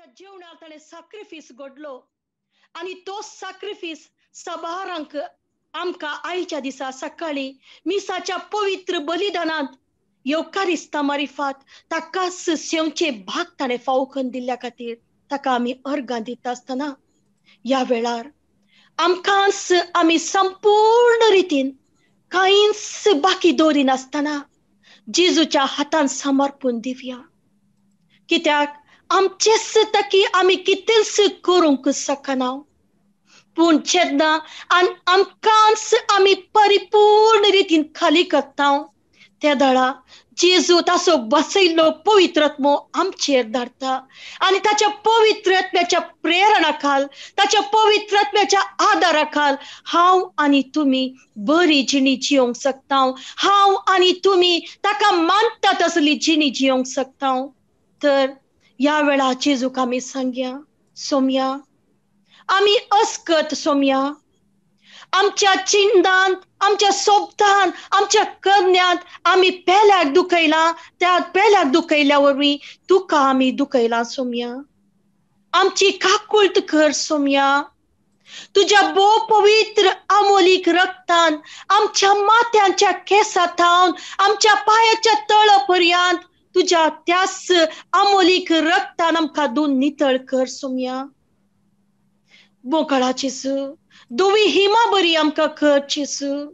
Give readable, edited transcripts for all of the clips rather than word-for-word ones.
त्या जेवणाक ताणें साक्रिफीस घडलो आनी तो साक्रिफीस सभारांक आमकां आयच्या दिसा सकाळीं मिसाच्या पवित्र बलिदानांत येवकारिस्ता मारिफात ताकाच सेवचे भाग ताणें फावो करून दिल्ल्या खातीर ताका आमी अर्गां दिता आसतना ह्या वेळार आमकांच आमी संपूर्ण रितीन कांयच बाकी दवरिनासतना जेजूच्या हातान समर्पून दिवया. कित्याक आमचेच तकी आमी कितेंच करूंक शकना, पूण जेन्ना आमकांच आमी परिपूर्ण रितीन खाली करता त्या दळा जेजू ताचो बसयल्लो पवित्र आत्मो आमचेर धाडटा आनी ताच्या पवित्र आत्म्याच्या प्रेरणा खाल, ताच्या पवित्र आत्म्याच्या आदारा खाल हांव आनी तुमी बरी जिणी जियोंक शकता. हांव आनी तुमी ताका मानता तसली जिणी जियोंक शकता. तर ह्या वेळार जेजूक आमी सांगया, सोमया आमी अस्कत सोमया, आमच्या चिंतांत, आमच्या सोबतान, आमच्या करण्यांत आमी पेल्याक दुखयला, त्या पेल्याक दुखयल्या वरवीं तुका आमी दुखयला सोमया. आमची काकुळट कर सोमया, तुज्या भोव पवित्र आमोलीक रक्तान आमच्या माथ्यांच्या केसा थावन आमच्या पांयाच्या तळ पर्यंत तुज्या त्याच आमोलीक रक्तान आमकां दोन नितळ कर सोमया. बोकळा जेजू, दोवी हिमा बरी आमकां कर जेजू,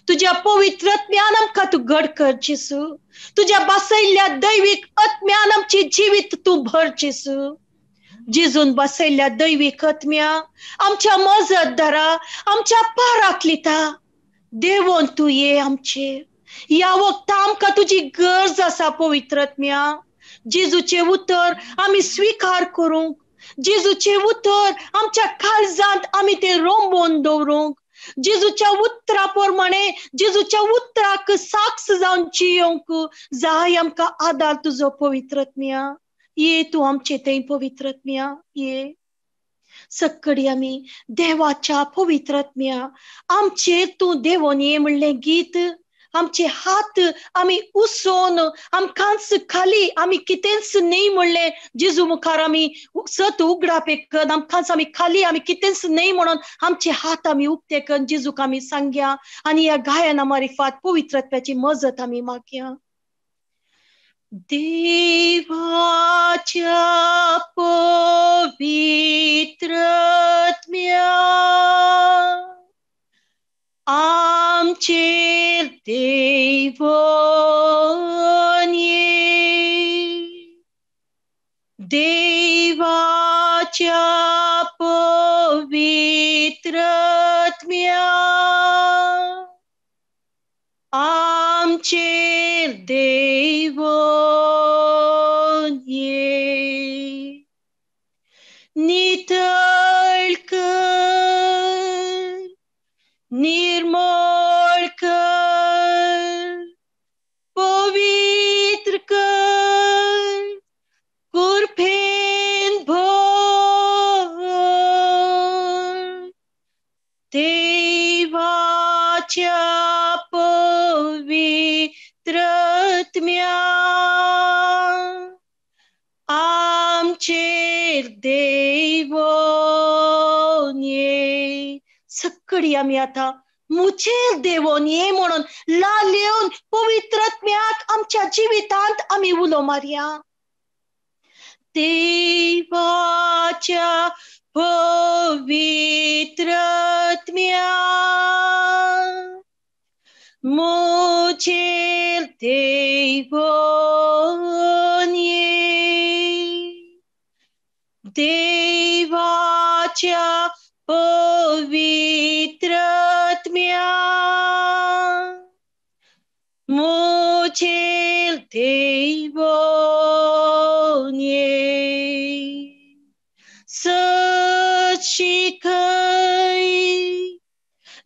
तुज्या पवित्र आत्म्यान आमकां तूं घड कर जेजू, तुज्या बसयल्ल्या दैवीक आत्म्यान आमची जिवीत तूं भर जेजू. जेजून बसयल्ल्या दैवीक आत्म्या आमच्या मजत धरा, आमच्या पाराकलिता देवोन तूं ये आमचेर. ह्या वखता आमकां तुजी गरज आसा पवित्र आत्म्या. जेजूचें उतर आमी स्विकार करूंक, जेजूचें उतर आमच्या काळजांत आमी तें रोंबोवन दवरूंक, जेजूच्या उतरा प्रमाणे जेजूच्या उतराक साक्ष जावन जियोंक जाय आमकां आदार तुजो पवित्र आत्म्या. ये तूं आमचे थंय पवित्र आत्म्या ये. सक्कडी आमी देवाच्या पवित्र आत्म्या आमचेर तूं देवोन ये म्हणलें गीत आमचे हात आमी उसोन आमकांच खाली आमी कितेंच न्हय म्हणलें जेजू मुखार आमी सत उगडापे कर, आमकांच आमी खाली आमी कितेंच न्हय म्हणून आमचे हात आमी उक्ते कर जेजूक आमी सांगया आनी ह्या गायना मारिफात पवित्र आत्म्याची मजत आमी मागया. देवाच्या पवित्र आत्म्या आमचेर देवोन ये, देवाच्या पवित्र आत्म्या आमचेर देवोन ये. नितळ कर, निर्मळ कर, पवित्र कर, कृपेन भर. देवाच्या पवित्र आत्म्या आमचेर देवोन ये. सक्कडी आमी आतां मुचेर देवोन ये म्हणून लाल येवन पवित्र आत्म्याक आमच्या जिवितांत आमी उलो मारया. देवाच्या पवित्र आत्म्या मुचेर देवोन ये, देवाच्या पवित्र आत्म्या मुचेर देवोन ये. सत शिकय,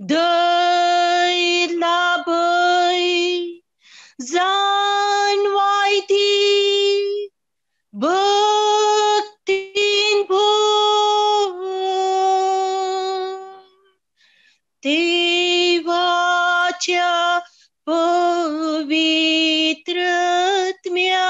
धैर्य लाभय, जाणवाय दी, भक्तीन भर. देवाच्या पवित्र आत्म्या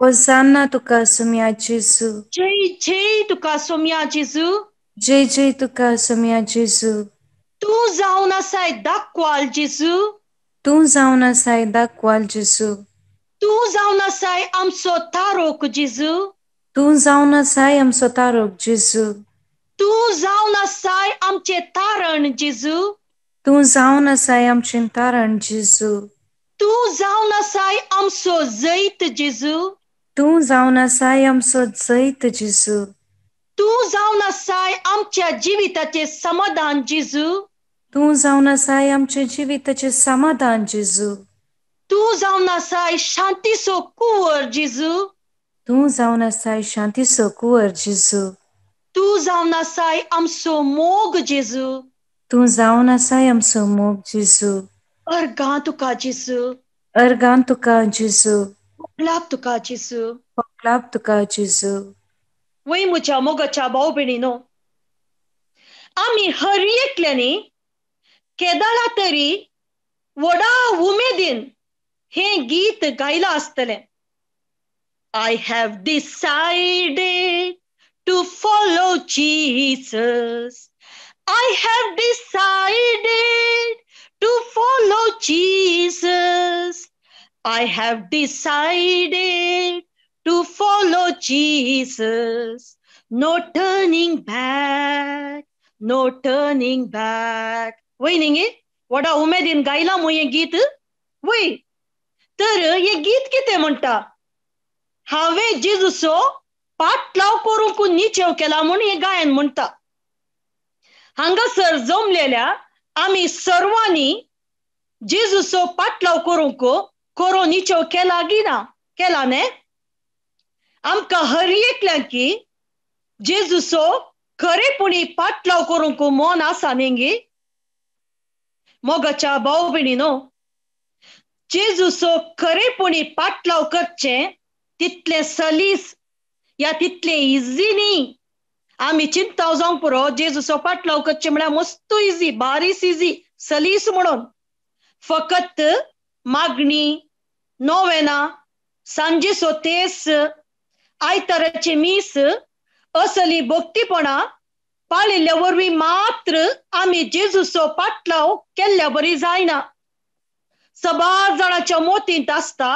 होजाना तुका सोम्या जेजू. जय जय तुका सोम्या जेजू. जय जय तुका सोम्या जेजू. तूं जावन आसाय दाखवाल जेजू. तूं जावन आसाय दाखवाल जेजू. तूं जावन आसाय आमचो तारोक जेजू. तूं जावन आसाय आमचो तारोक जेजू. तूं जावन आसाय आमचें तारण जेजू. तूं जावन आसाय आमचें तारण जेजू. तूं जावन आसाय आमचो जैत जेजू. तूं जावन आसाय आमचो जैत जेजू. तूं जावन आसाय आमच्या जिविताचें समाधान जेजू. तूं जावन आसाय आमच्या जिविताचें समाधान जेजू. तूं जावन आसाय शांतीचो कुंवर जेजू. तूं जावन आसाय शांतीचो कुंवर जेजू. तूं जावन आसाय आमचो मोग जेजू. तूं जावन आसाय आमचो मोग जेजू. अर्गां तुका जेजू. अर्गां तुका जेजू. लाभ तुका जेजू. लाभ तुका जेजू. वय म्हज्या मोगाच्या भाव भयणीनो, आमी हर एकल्यांनी केदाळा तरी व्हडा उमेदीन हें गीत गायलां आसतलें. I have decided to follow Jesus. I have decided to follow Jesus. I have decided to follow Jesus. No turning back, no turning back. वय न्ही व्हडा उमेदीन गायलां मू हें गीत. वय तर हें गीत कितें म्हणटा? हांवें जेजूचो पाटलाव करूंक निचेव केला म्हूण हें गायन म्हणटा. हांगासर जमलेल्या आमी सर्वांनी जेजूचो पाटलाव करूंक करो निचेव केला गी ना? केला न्ही? आमकां हर एकल्यांकी जेजूचो खरेपणी पाटलाव करूंक मन आसा न्ही गी? मोगाच्या भाव भयणीनो, जेजूचो खरेपणी पाटलाव करचें तितलें सलीस या तितलें इजी न्ही. आमी चिंता जावंक पुरो जेजूचो पाटलाव करचें म्हळ्यार मस्त इजी, बारीस इजी, सलीस म्हणून. फकत मागणी, नोवेना, सांजेचो तेस, आयताराचें मीस असली भक्तीपणां पाळिल्ल्या वरवीं मात्र आमी जेजूचो पाटलाव केल्ल्या बरी जायना. सबार जाणाच्या मोतींत आसता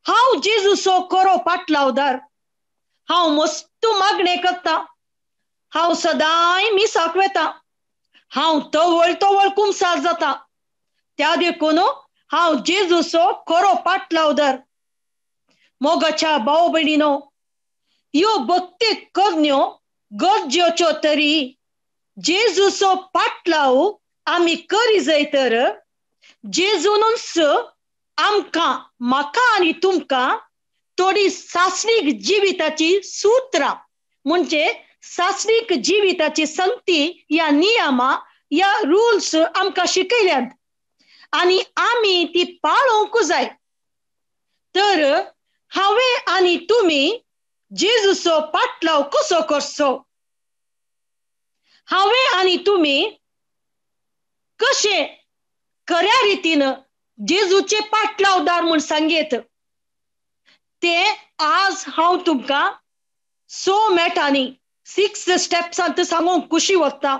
हांव जेजूचो खरो पाटलावदार, हांव मस्त मागणें करता, हांव सदांय मिसाक वेता, हांव तवळ तवळ कुमसार जाता, त्या देखून हांव जेजूचो खरो पाटलावदार. मोगाच्या भाव भयणीनो, ह्यो भक्ती करण्यो गरजेच्यो तरी जेजूचो पाटलाव आमी करी जाय तर जेजूनच आमकां, म्हाका आनी तुमकां थोडी सासणीक जिविताची सुत्रां म्हणजे सासणीक जिविताची संगती या नियमां या रुल्स आमकां शिकयल्यात आनी आमी ती पाळोवंक जाय. तर हांवें आनी तुमी जेजूचो पाटलाव कसो करचो? हांवें आनी तुमी कशें खऱ्या रितीन जेजूचे पाटलावदार म्हूण सांगयत ते आज हांव तुमकां 6 मेटांनी 6 स्टेप्सांत सांगूंक खुशी वता.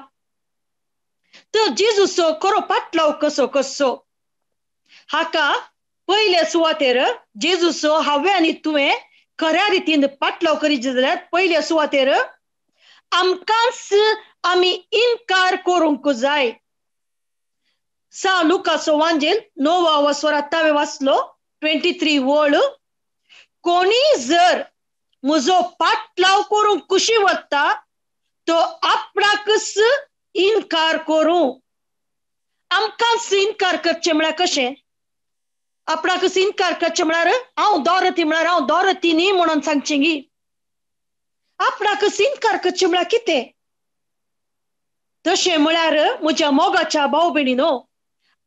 तर जेजूचो खरो पाटलाव कसो करचो हाका पयले सुवातेर जेजूचो हांवें आनी तुवें खऱ्या रितीन पाटलाव करीत जाल्यार पयले सुवातेर आमकांच आमी इनकार करूंक जाय. सा लुकाचो वांजेल 9 वस्वर वाचलो 23 वळ, कोणी जर म्हजो पाटलाव करूंक खुशी वता तो आपणाकच इनकार करूं. आमकांच इनकार करचें म्हळ्यार कशें? आपणाकच इनकार करचें म्हळ्यार हांव दौरती म्हळ्यार हांव दौरती न्ही म्हणून सांगचें गी. आपणाकच इनकार करचें म्हळ्यार कितें? तशें म्हळ्यार म्हज्या मोगाच्या भाव भयणीनो,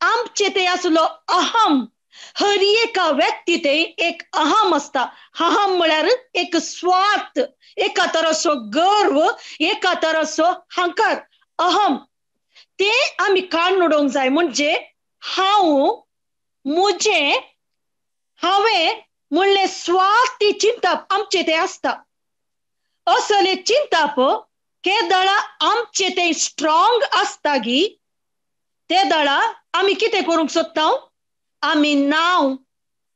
आमचे ते आसलो अहम, हर एका व्यक्ती ते एक अहम आसता. अहम म्हळ्यार एक स्वार्थ, एका तराचो गर्व, एका तराचो हंकार, अहम. ते आमी काडून उडोवंक जाय. म्हणजे हांव, म्हजें, हांवें म्हणले स्वार्थी चिंताप आमचे ते आसता. असले चिंताप केदळा आमचे ते स्ट्रॉंग आसता गी ते दळा आमी कितें करूंक सोदता? आमी नांव,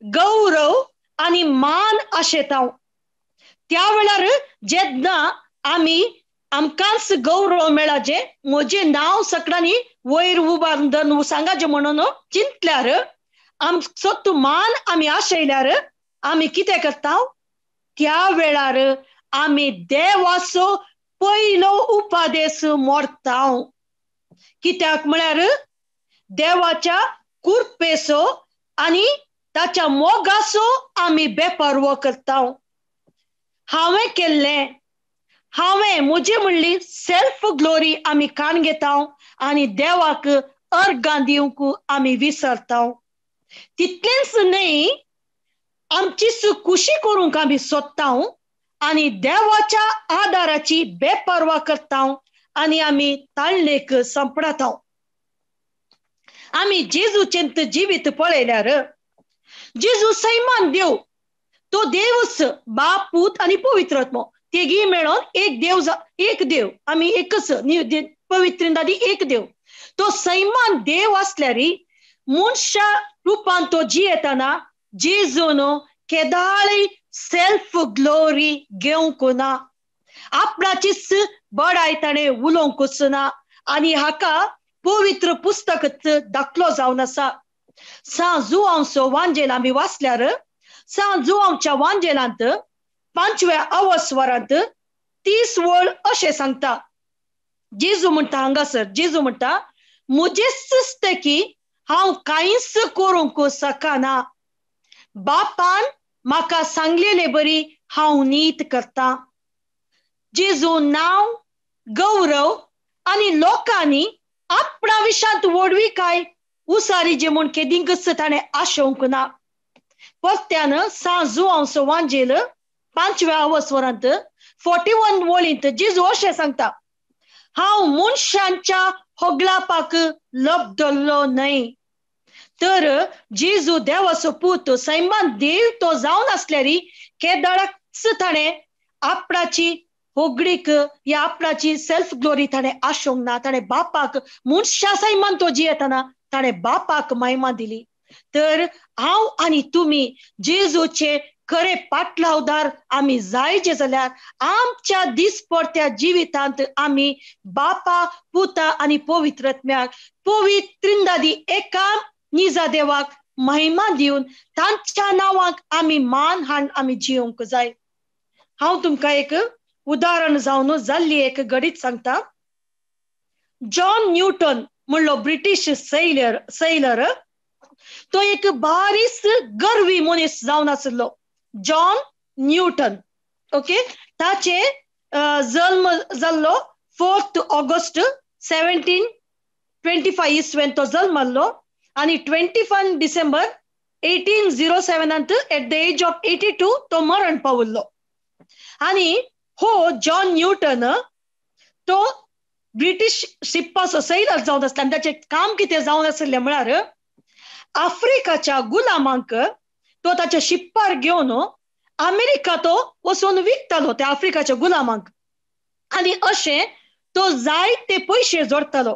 गौरव आनी मान आशेता. त्या वेळार जेन्ना आमी आमकांच गौरव मेळाचे, म्हजें नांव सगळ्यांनी वयर उबारून सांगाचें म्हणून चिंतल्यार, आमचो तूं मान आमी आशयल्यार आमी कितें करता? त्या वेळार आमी देवाचो पयलो उपादेश मोडता. कित्याक म्हळ्यार देवाच्या कुरपेचो आनी ताच्या मोगाचो आमी बेपर्व करता. हांवें केल्लें, हांवें म्हजी म्हणली सेल्फ ग्लोरी आमी काण घेता आनी देवाक अर्गां दिवंक आमी विसरता. तितलेंच न्हय, आमची खुशी करूंक आमी सोदता आनी देवाच्या आदाराची बेपर्वा करता आनी आमी ताळणेक सांपडता. आमी जेजूचें जिवीत पळयल्यार जेजू सैमान देव, तो देवच बाप, पूत आनी पवित्र आत्मो तेगी मेळोन एक देव, एक देव, आमी एकच पवित्र दादी एक देव. तो सैमान देव आसल्यार मनशा रुपान तो जियेतना जेजून केदाळी सेल्फ ग्लोरी घेवंक ना, आपणाचीच बडाय ताणें उलोवंकच ना. आनी हाका पवित्र पुस्तक दाखलो जावन आसा. सां जुआंवचो वांजेल आमी वाचल्यार सां जुआंवच्या वांजेलांत 5व्या अवस्वरांत 30 वळ अशें सांगता. जेजू म्हणटा हांगासर, जेजू म्हणटा म्हजेच दिसता की हांव कांयच करूंक शकना, बापान म्हाका सांगलेले बरी हांव नीत करता. जेजू नांव, गौरव आनी लोकांनी आपणा विशांत व्हडवी काय उसारी जे म्हूण केदिंकच ताणें आशोवंक ना. परत्यान सां जुआंवचो वांजेल 5व्या अवस्वरांत 41 वळींत जेजू अशें सांगता, हांव मनशांच्या होगलापाक लबदल्लो न्हय. तर जेजू देवाचो पूत, सैमान देव तो जावन आसल्यार केदळाच ताणें आपणाची होगडीक या आपणाची सेल्फ ग्लोरी ताणें आशोवंक ना. ताणें बापाक, मनशा सैमान तो जियेतना ताणें बापाक महिमा दिली. तर हांव आनी तुमी जेजूचे खरे पाटलावदार आमी जायचे जाल्यार आमच्या दिसपडत्या जिवितांत आमी बापा, पुता आनी पवित्र आत्म्याक, पवित्रिंदादी एका निजा देवाक महिमा दिवन तांच्या नांवाक आमी मान हाड आमी जियोंक जाय. हांव तुमकां एक उदाहरण जावन जाल्ली एक घडीत सांगता. जॉन न्यूटन म्हणलो ब्रिटीश सैलर, तो एक बारीस गर्वी मनीस जावन आशिल्लो. जॉन न्यूटन, ओके, ताचे जल्म जाल्लो 4 ऑगस्ट 1725 इसवेन तो जल्मल्लो आनी 21 डिसेंबर 1807 एट the age of 82 तो मरण पाविल्लो. आनी हो जॉन न्यूटन तो ब्रिटीश शिप्पाचो सैलर जावन आसले आनी ताचें काम कितें जावन आशिल्लें म्हळ्यार आफ्रिकाच्या गुलामांक तो ताच्या शिप्पार घेवन अमेरिका तो वचून विकतालो त्या आफ्रिकाच्या गुलामांक. आनी अशें तो जायते पयशे जोडटालो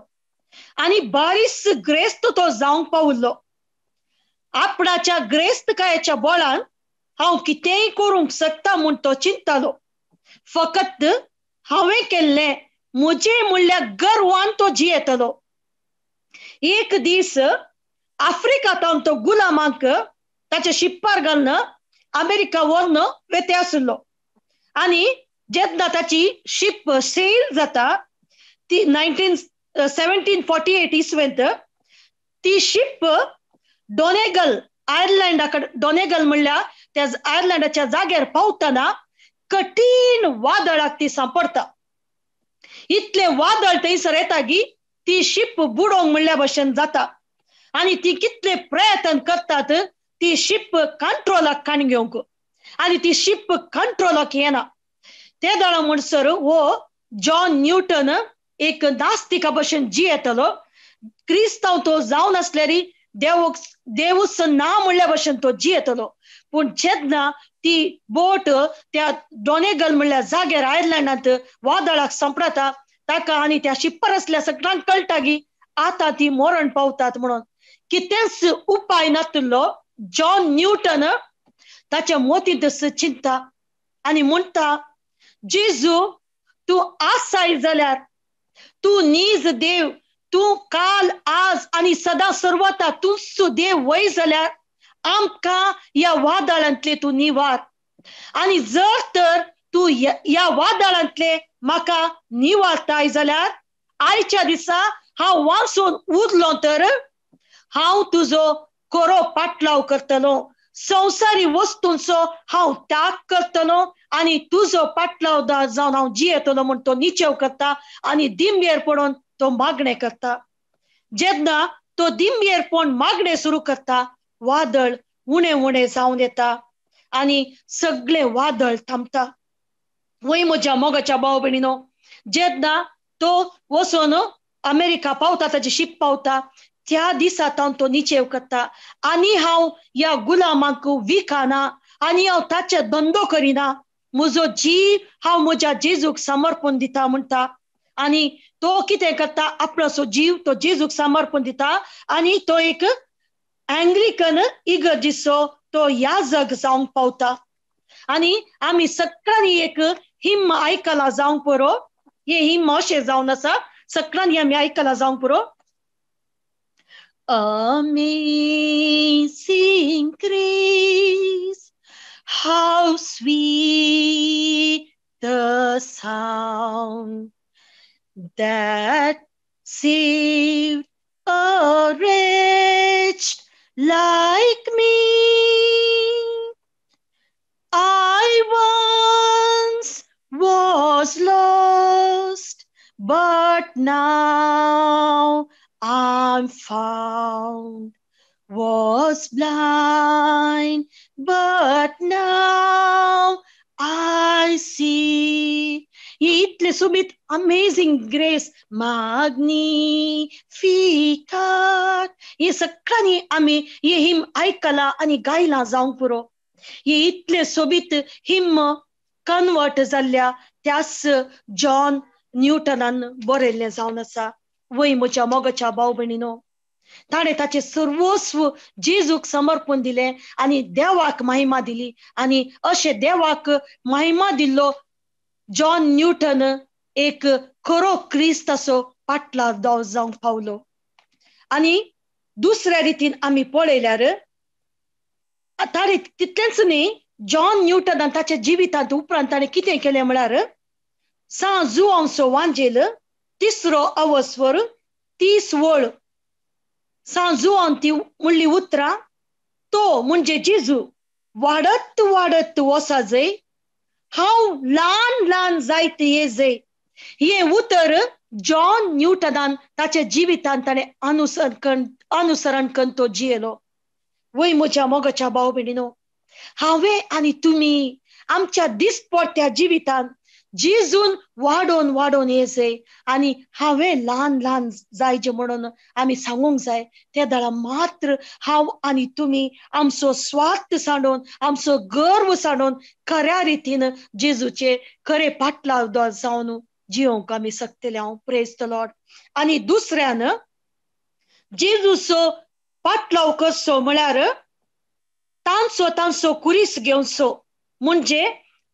आनी बारीस ग्रेस्त तो जावंक पाविल्लो. आपणाच्या ग्रेस्तकायेच्या बळान हांव कितेंय करूंक शकता म्हूण तो चिंततालो. फकत हांवें केल्लें म्हजें म्हणल्यार गर्वान तो जियेतालो. एक दीस आफ्रिका तो गुलामांक ताच्या शिप्पार घालून अमेरिका व्हरून वेते आशिल्लो. आनी जेन्ना ताची शिप सेल जाता ती 1748 इसवेंत ती शिप डोनेगल आयर्लंडा कडेन, डोनेगल म्हणल्यार त्या आयर्लंडाच्या जाग्यार पावतना कठीण वादळाक ती सांपडटा. इतलें वादळ थंयसर येता की ती शिप बुडोवंक म्हणल्या भशेन जाता आनी ती कितले प्रयत्न करतात ती शिप कंट्रोलाक काण घेवंक आनी ती शिप कंट्रोलाक येना. ते दळा म्हणसर हो जॉन न्यूटन एक नास्तिका भशेन जियेतलो. क्रिस्तांव तो जावन आसल्यार देवूक देवूच ना म्हणल्या भशेन तो जियेतलो. पूण जेन्ना ती बोट त्या डोनेगल म्हणल्या जाग्यार आयर्लंडांत वादळाक सांपडटा ताका आनी त्या शिप्पर आसल्या सगळ्यांक कळटा की आतां ती मरण पावतात म्हणून. कितेंच उपाय नातिल्लो जॉन न्यूटन ताच्या मोतींत चिंता आनी म्हणटा, जेजू तूं आसाय जाल्यार, तूं नीज देव, तूं काल आज आनी सदां सर्वता तूंच देव वय जाल्यार आमकां ह्या वादळांतले तूं निवार, आनी जर तर तूं ह्या वादळांतले म्हाका निवारताय जाल्यार आयच्या दिसा हांव वाचून उरलो तर हांव तुजो खरो पाटलाव करतलो, संवसारी वस्तूंचो हांव त्याग करतलो आनी तुजो पाटलावदार जावन हांव जियेतलो म्हूण तो निचेव करता आनी दिंबेर पडून तो मागणें करता. जेन्ना तो दिंबेर पडून मागणें सुरू करता वादळ उणें उणें जावन येता आनी सगळें वादळ थांबता. वय म्हज्या मोगाच्या भाव भयणीनो, जेन्ना तो वचून अमेरिका पावता, ताची शीप पावता, त्या दिसा तावन तो निचेव करता आनी हांव ह्या गुलामांक विकाना आनी हांव ताचे धंदो करिना, म्हजो जीव हांव म्हज्या जेजूक समर्पण दिता म्हणटा. आनी तो कितें करता, आपलो जीव तो जेजूक समर्पण दिता आनी तो एक अँग्लिकन इगर्जीचो तो याजक जावंक पावता. आनी आमी सगळ्यांनी एक हिम्म आयकला जावंक पुरो, हे हिम्म अशें जावन आसा, सगळ्यांनी आमी आयकला जावंक पुरो. Amazing grace, how sweet the sound that saved a wretch like me. I once was lost, but now I'm found, was blind, but now I see. इतले सुबीत अमेझिंग ग्रेस, माग्निफिकात, हे सगळ्यांनी आमी हे हिम आयकला आनी गायला जावंक पुरो. हे इतले सोबीत हिम कन्वर्ट जाल्ल्या त्याच जॉन न्यूटनान बरयल्लें जावन आसा. वय म्हज्या मोगाच्या भाव भयणीनो, ताणें ताचें सर्वस्व जेजूक समर्पण दिलें आनी देवाक महिमा दिली. आनी अशें देवाक महिमा दिल्लो जॉन न्यूटन एक खरो क्रिस्त असो पाटलाव जावंक पावलो. आनी दुसऱ्या रितीन आमी पळयल्यार ताणें तितलेंच न्ही, जॉन न्यूटनान ताच्या जिवितांत उपरांत ताणें कितें केलें म्हळ्यार सां जुआंवचो वांजेल तिसरो अवस्वर 30 वळ सां जुआंव ती म्हणली उतरां, तो म्हणजे जेजू वाडत वाडत वसा जय, हांव ल्हान ल्हान जायत ये जय. हें उतर जॉन न्यूटनान ताच्या जिवितांत ताणें अनुसरण करून तो जियेलो. वय म्हज्या मोगाच्या भाव भयणीनो, हांवें आनी तुमी आमच्या दिसपट्ट्या जिवितांत जेजून वाडोवन वाडोवन ये जय आनी हांवें ल्हान ल्हान जायचे म्हणून आमी सांगूंक जाय. त्या दळा मात्र हांव आनी तुमी आमचो स्वार्थ सांडून, आमचो गर्व सांडून खऱ्या रितीन जेजूचे खरे पाटलाव जावन जियोंक आमी शकतले. हांव प्रेज the Lord. आनी दुसऱ्यान जेजूचो पाटलाव करचो म्हळ्यार तांचो तांचो कुरीस घेवचो, म्हणजे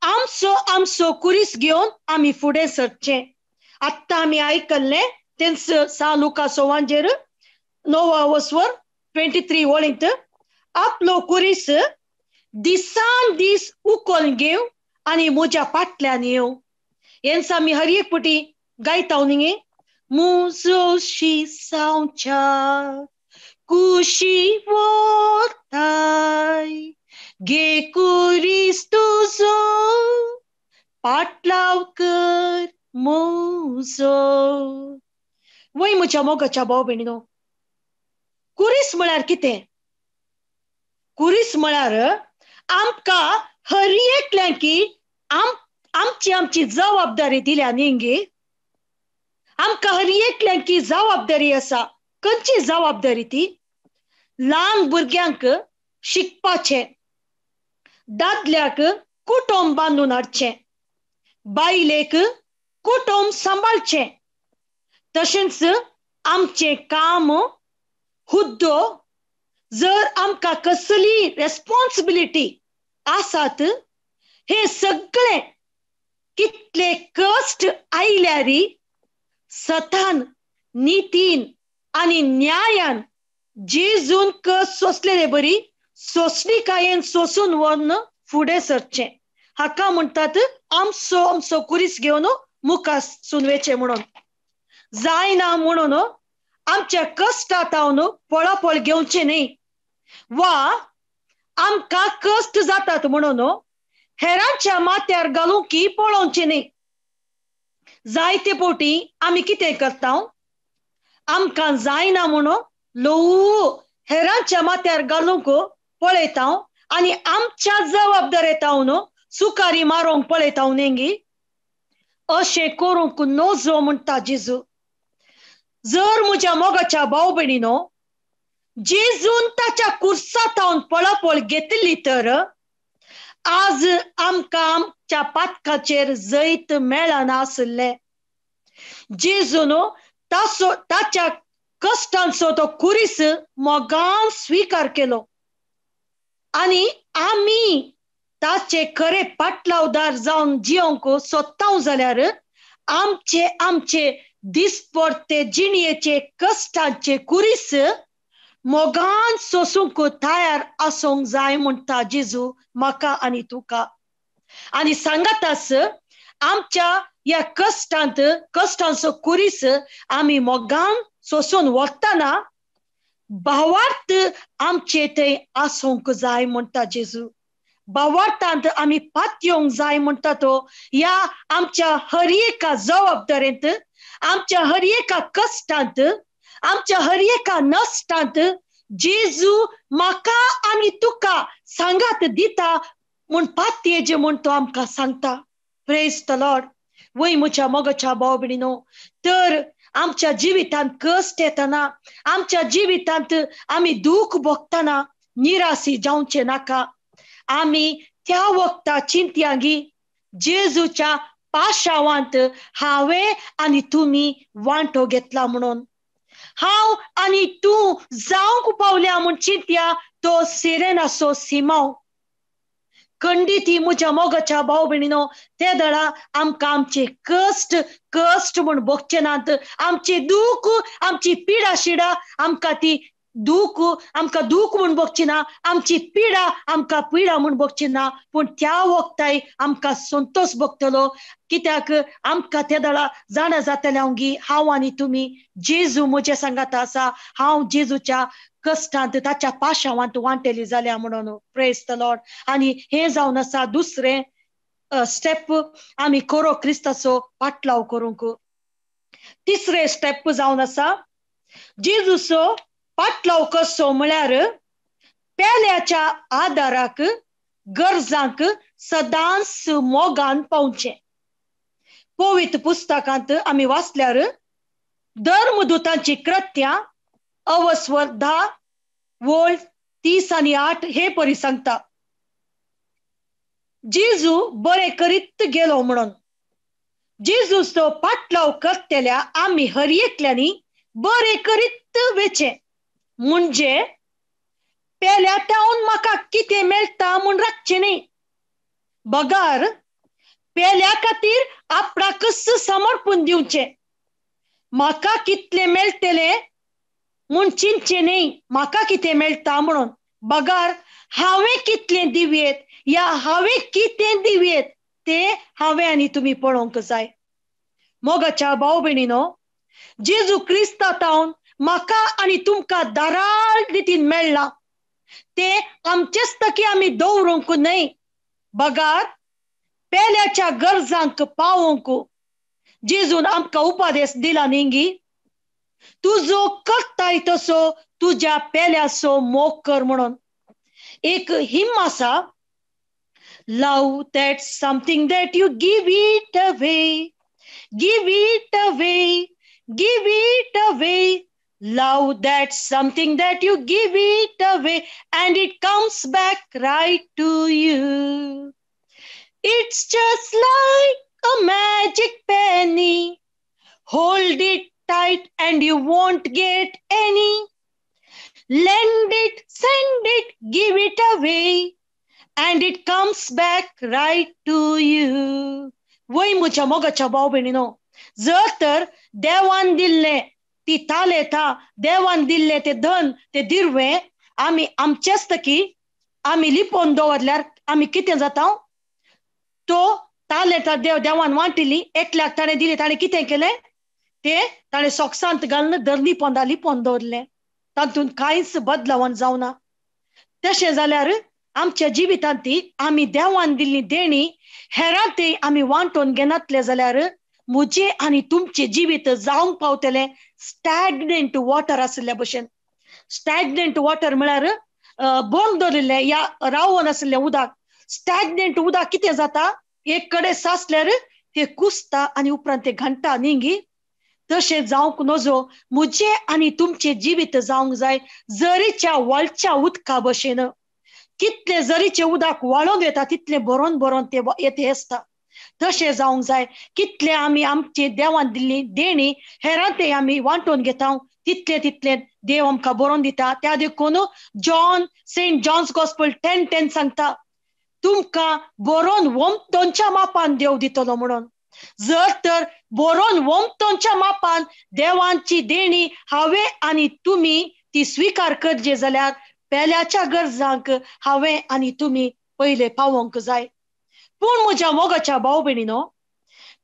आमचो आमचो कुरीस घेवन आमी फुडें सरचें. आत्तां आमी आयकल्लें तेंच सां लुकासो वांजेर 9 वस्वर 23 वळींत, आपलो कुरीस दिसान दीस उकोल घेव आनी म्हज्या फाटल्यान येव. हेंच आमी हर एक पटी गायता न्ही, मुजो शिसांवच्या कुशी वताय, गे कुरीस तुजो पाटलाव कर म्हजो. वय म्हज्या मोगाच्या भाव भयणीनो, कुरीस म्हळ्यार कितें? कुरीस म्हळ्यार आमकां हर एकल्यांकी आमची आमची जबाबदारी दिल्या न्ही गे. आमकां हर एकल्यांकी जबाबदारी आसा. खंयची जबाबदारी ती? ल्हान भुरग्यांक शिकपाचें, दादल्याक कुटुंब बांदून हाडचें, बायलेक कुटुंब सांबाळचें, तशेंच आमचें काम हुद्दो जर आमकां कसली रेस्पॉन्सिबिलिटी आसात हे सगळे कितले कश्ट आयल्यार सतान नितीन आनी न्यायान जेजून कश्ट सोंसलेले बरी सोंसणीकायेन सोंसून व्हरून फुडें सरचें. हाका म्हणटात आमचो आमचो कुरीस घेवन मुखार सुनवेचें म्हणून. जायना म्हणून आमच्या कश्टांत पळापळ घेवचें न्ही वा आमकां कश्ट जातात म्हणून हेरांच्या माथ्यार घालूंक की पळोवचें न्ही. जायते फावटी आमी कितें करता, आमकां जायना म्हणून ल्हवू हेरांच्या माथ्यार घालूंक पळयता आनी आमच्या जबाबदारेंत सुकारी मारूंक पळयता न्ही. अशें करूंक नजो म्हणटा जेजू. जर म्हज्या मोगाच्या भाव भयणीनो जेजून ताच्या कुर्सांत पळापळ घेतिल्ली तर आज आमकां आमच्या पातकाचेर जैत मेळना आशिल्लें. जेजून ताचो ताच्या कश्टांचो तो कुरीस मोगान स्विकार केलो आनी आमी ताचे खरे पाटलावदार जावन जियोंक सोदता जाल्यार आमचे आमचे दिसपडते जिणयेचे कश्टांचे कुरीस मोगान सोसूंक तयार आसूंक जाय म्हणटा जेजू म्हाका आनी तुका. आनी सांगाताच आमच्या ह्या कश्टांत कश्टांचो कुरीस आमी मोगान सोसून वतना भावार्थ आमचे थंय आसूंक जाय म्हणटा जेजू. भावार्थांत आमी पातयेवंक जाय म्हणटा तो ह्या आमच्या हर एका जबाबदारेंत, आमच्या हर एका कश्टांत, आमच्या हर एका नश्टांत जेजू म्हाका आनी तुका सांगात दिता म्हूण पातयेजे म्हूण तो आमकां सांगता. Praise the Lord. वय म्हज्या मोगाच्या भाव भयणीनो, तर आमच्या जिवितांत कश्ट येतना, आमच्या जिवितांत आमी दूख भोगतना निराशी जावचें नाका. आमी त्या वखता चिंतयांगी जेजूच्या पाशावांत हांवें आनी तुमी वांटो घेतला म्हणून, हांव आनी तूं जावंक पावल्या म्हूण चिंतया तो सिरेनाचो सिमांव. खंडीत म्हज्या मोगाच्या भाव भयणीनो, ते दळा आमकां आमचे कश्ट कश्ट म्हूण भोगचे नात, आमचे दूख आमची पिडा शिडा आमकां ती दूख आमकां दूख म्हूण भोगची ना, आमची पिडा आमकां पिडा म्हूण भोगची ना, पूण त्या वखताय आमकां संतोश भोगतलो. कित्याक आमकां ते दळा जाणा जातलें हांव गी हांव आनी तुमी जेजू म्हज्या सांगाता आसा, हांव जेजूच्या कश्टांत ताच्या पाशावांत वांटेली जाल्या म्हणून. Praise the Lord. आनी हें जावन आसा दुसरें स्टेप आमी खरो क्रिस्ताचो पाटलाव करूंक. तिसरें स्टेप जावन आसा जेजूचो पाटलाव करचो म्हळ्यार पेल्याच्या आदाराक गरजांक सदांच मोगान पावचें. पवित्र पुस्तकांत आमी वाचल्यार धर्मदूतांची कृत्यां अवस्वर 10 वोळ 30 आनी 8 हे परी सांगता. जेजू बरें करीत गेलो म्हणून जेजूचो पाटलाव करतल्या आमी हर एकल्यांनी बरें करीत वेचें, म्हणजे पेल्या तावन म्हाका कितें मेळटा म्हूण राखचें न्ही, बगार पेल्या खातीर आपणाकच समर्पण दिवचें. म्हाका कितलें मेळटलें म्हूण चिंतचें न्ही, म्हाका कितें मेळटा म्हणून, बगार हांवें कितलें दिवयेत या हांवें कितें दिवयेत तें हांवें आनी तुमी पळोवंक जाय. मोगाच्या भाव भयणीनो, जेजू क्रिस्ता तावन म्हाका आनी तुमकां दाराळ रितीन मेळ्ळां तें आमचेच तकी आमी दवरूंक न्हय, बगार पेल्याच्या गरजांक पावोवंक जेजून आमकां उपदेश दिला न्ही गी, तुजो करताय तसो तुज्या पेल्याचो मोग कर म्हणून. एक हिम आसा, love that something that you give it away, give it away, give it away. Love that something that you give it away and it comes back right to you. It's just like a magic penny. Hold it tight and you won't get any. Lend it, send it, give it away and it comes back right to you. वय म्हज्या मोगाच्या भाव भयणीनो, जर तर देवान दिल्लें ती तालेता, देवान दिल्लें ते धन, ते दिरवें आमी आमचेच तकी आमी लिपोवन दवरल्यार आमी कितें जाता? तो तालेता देव देवान वांटिल्ली एकल्याक ताणें दिली, ताणें कितें केलें? ते ताणें सोक्सांत घालून धरणी पोंदा लिपोवन दवरलें. तातूंत कांयच बदलावण जावना. तशें जाल्यार आमच्या जिवितांत ती आमी देवान दिल्ली देणी हेरां ती आमी वांटोवन घेनातले जाल्यार म्हजें आनी तुमचें जिवीत जावंक पावतलें स्टॅग्नंट वॉटर आशिल्ल्या भशेन. स्टॅग्नंट वॉटर म्हळ्यार बंद दवरिल्लें या रावोन आशिल्लें उदक. स्टॅग्नंट उदक कितें जाता? एक कडेन सासल्यार ते कुसता आनी उपरांत ते घांटा न्ही गी. तशें जावंक नजो. म्हजें आनी तुमचें जिवीत जावंक जाय जरीच्या वळच्या उदका भशेन. कितलें जरीचें उदक व्हाळोन येता तितलें भरोन भरोन ते येते आसता. तशें जावंक जाय. कितलें आमी आमचे देवान दिल्ली देणी हेरां ते आमी वांटून घेता तितलें तितलें देव आमकां बरोवन दिता. त्या देखून John, Saint John's gospel 10:10 सांगता, तुमकां बरोवन वोमतोनच्या मापान देव दितलो म्हणून. जर तर बरोवन वोमतोनच्या मापान देवांची देणी हांवें आनी तुमी ती स्विकार करचे जाल्यार पेल्याच्या गरजांक हांवें आनी तुमी पयले पावोवंक जाय. पूण म्हज्या मोगाच्या भाव भयणीनो,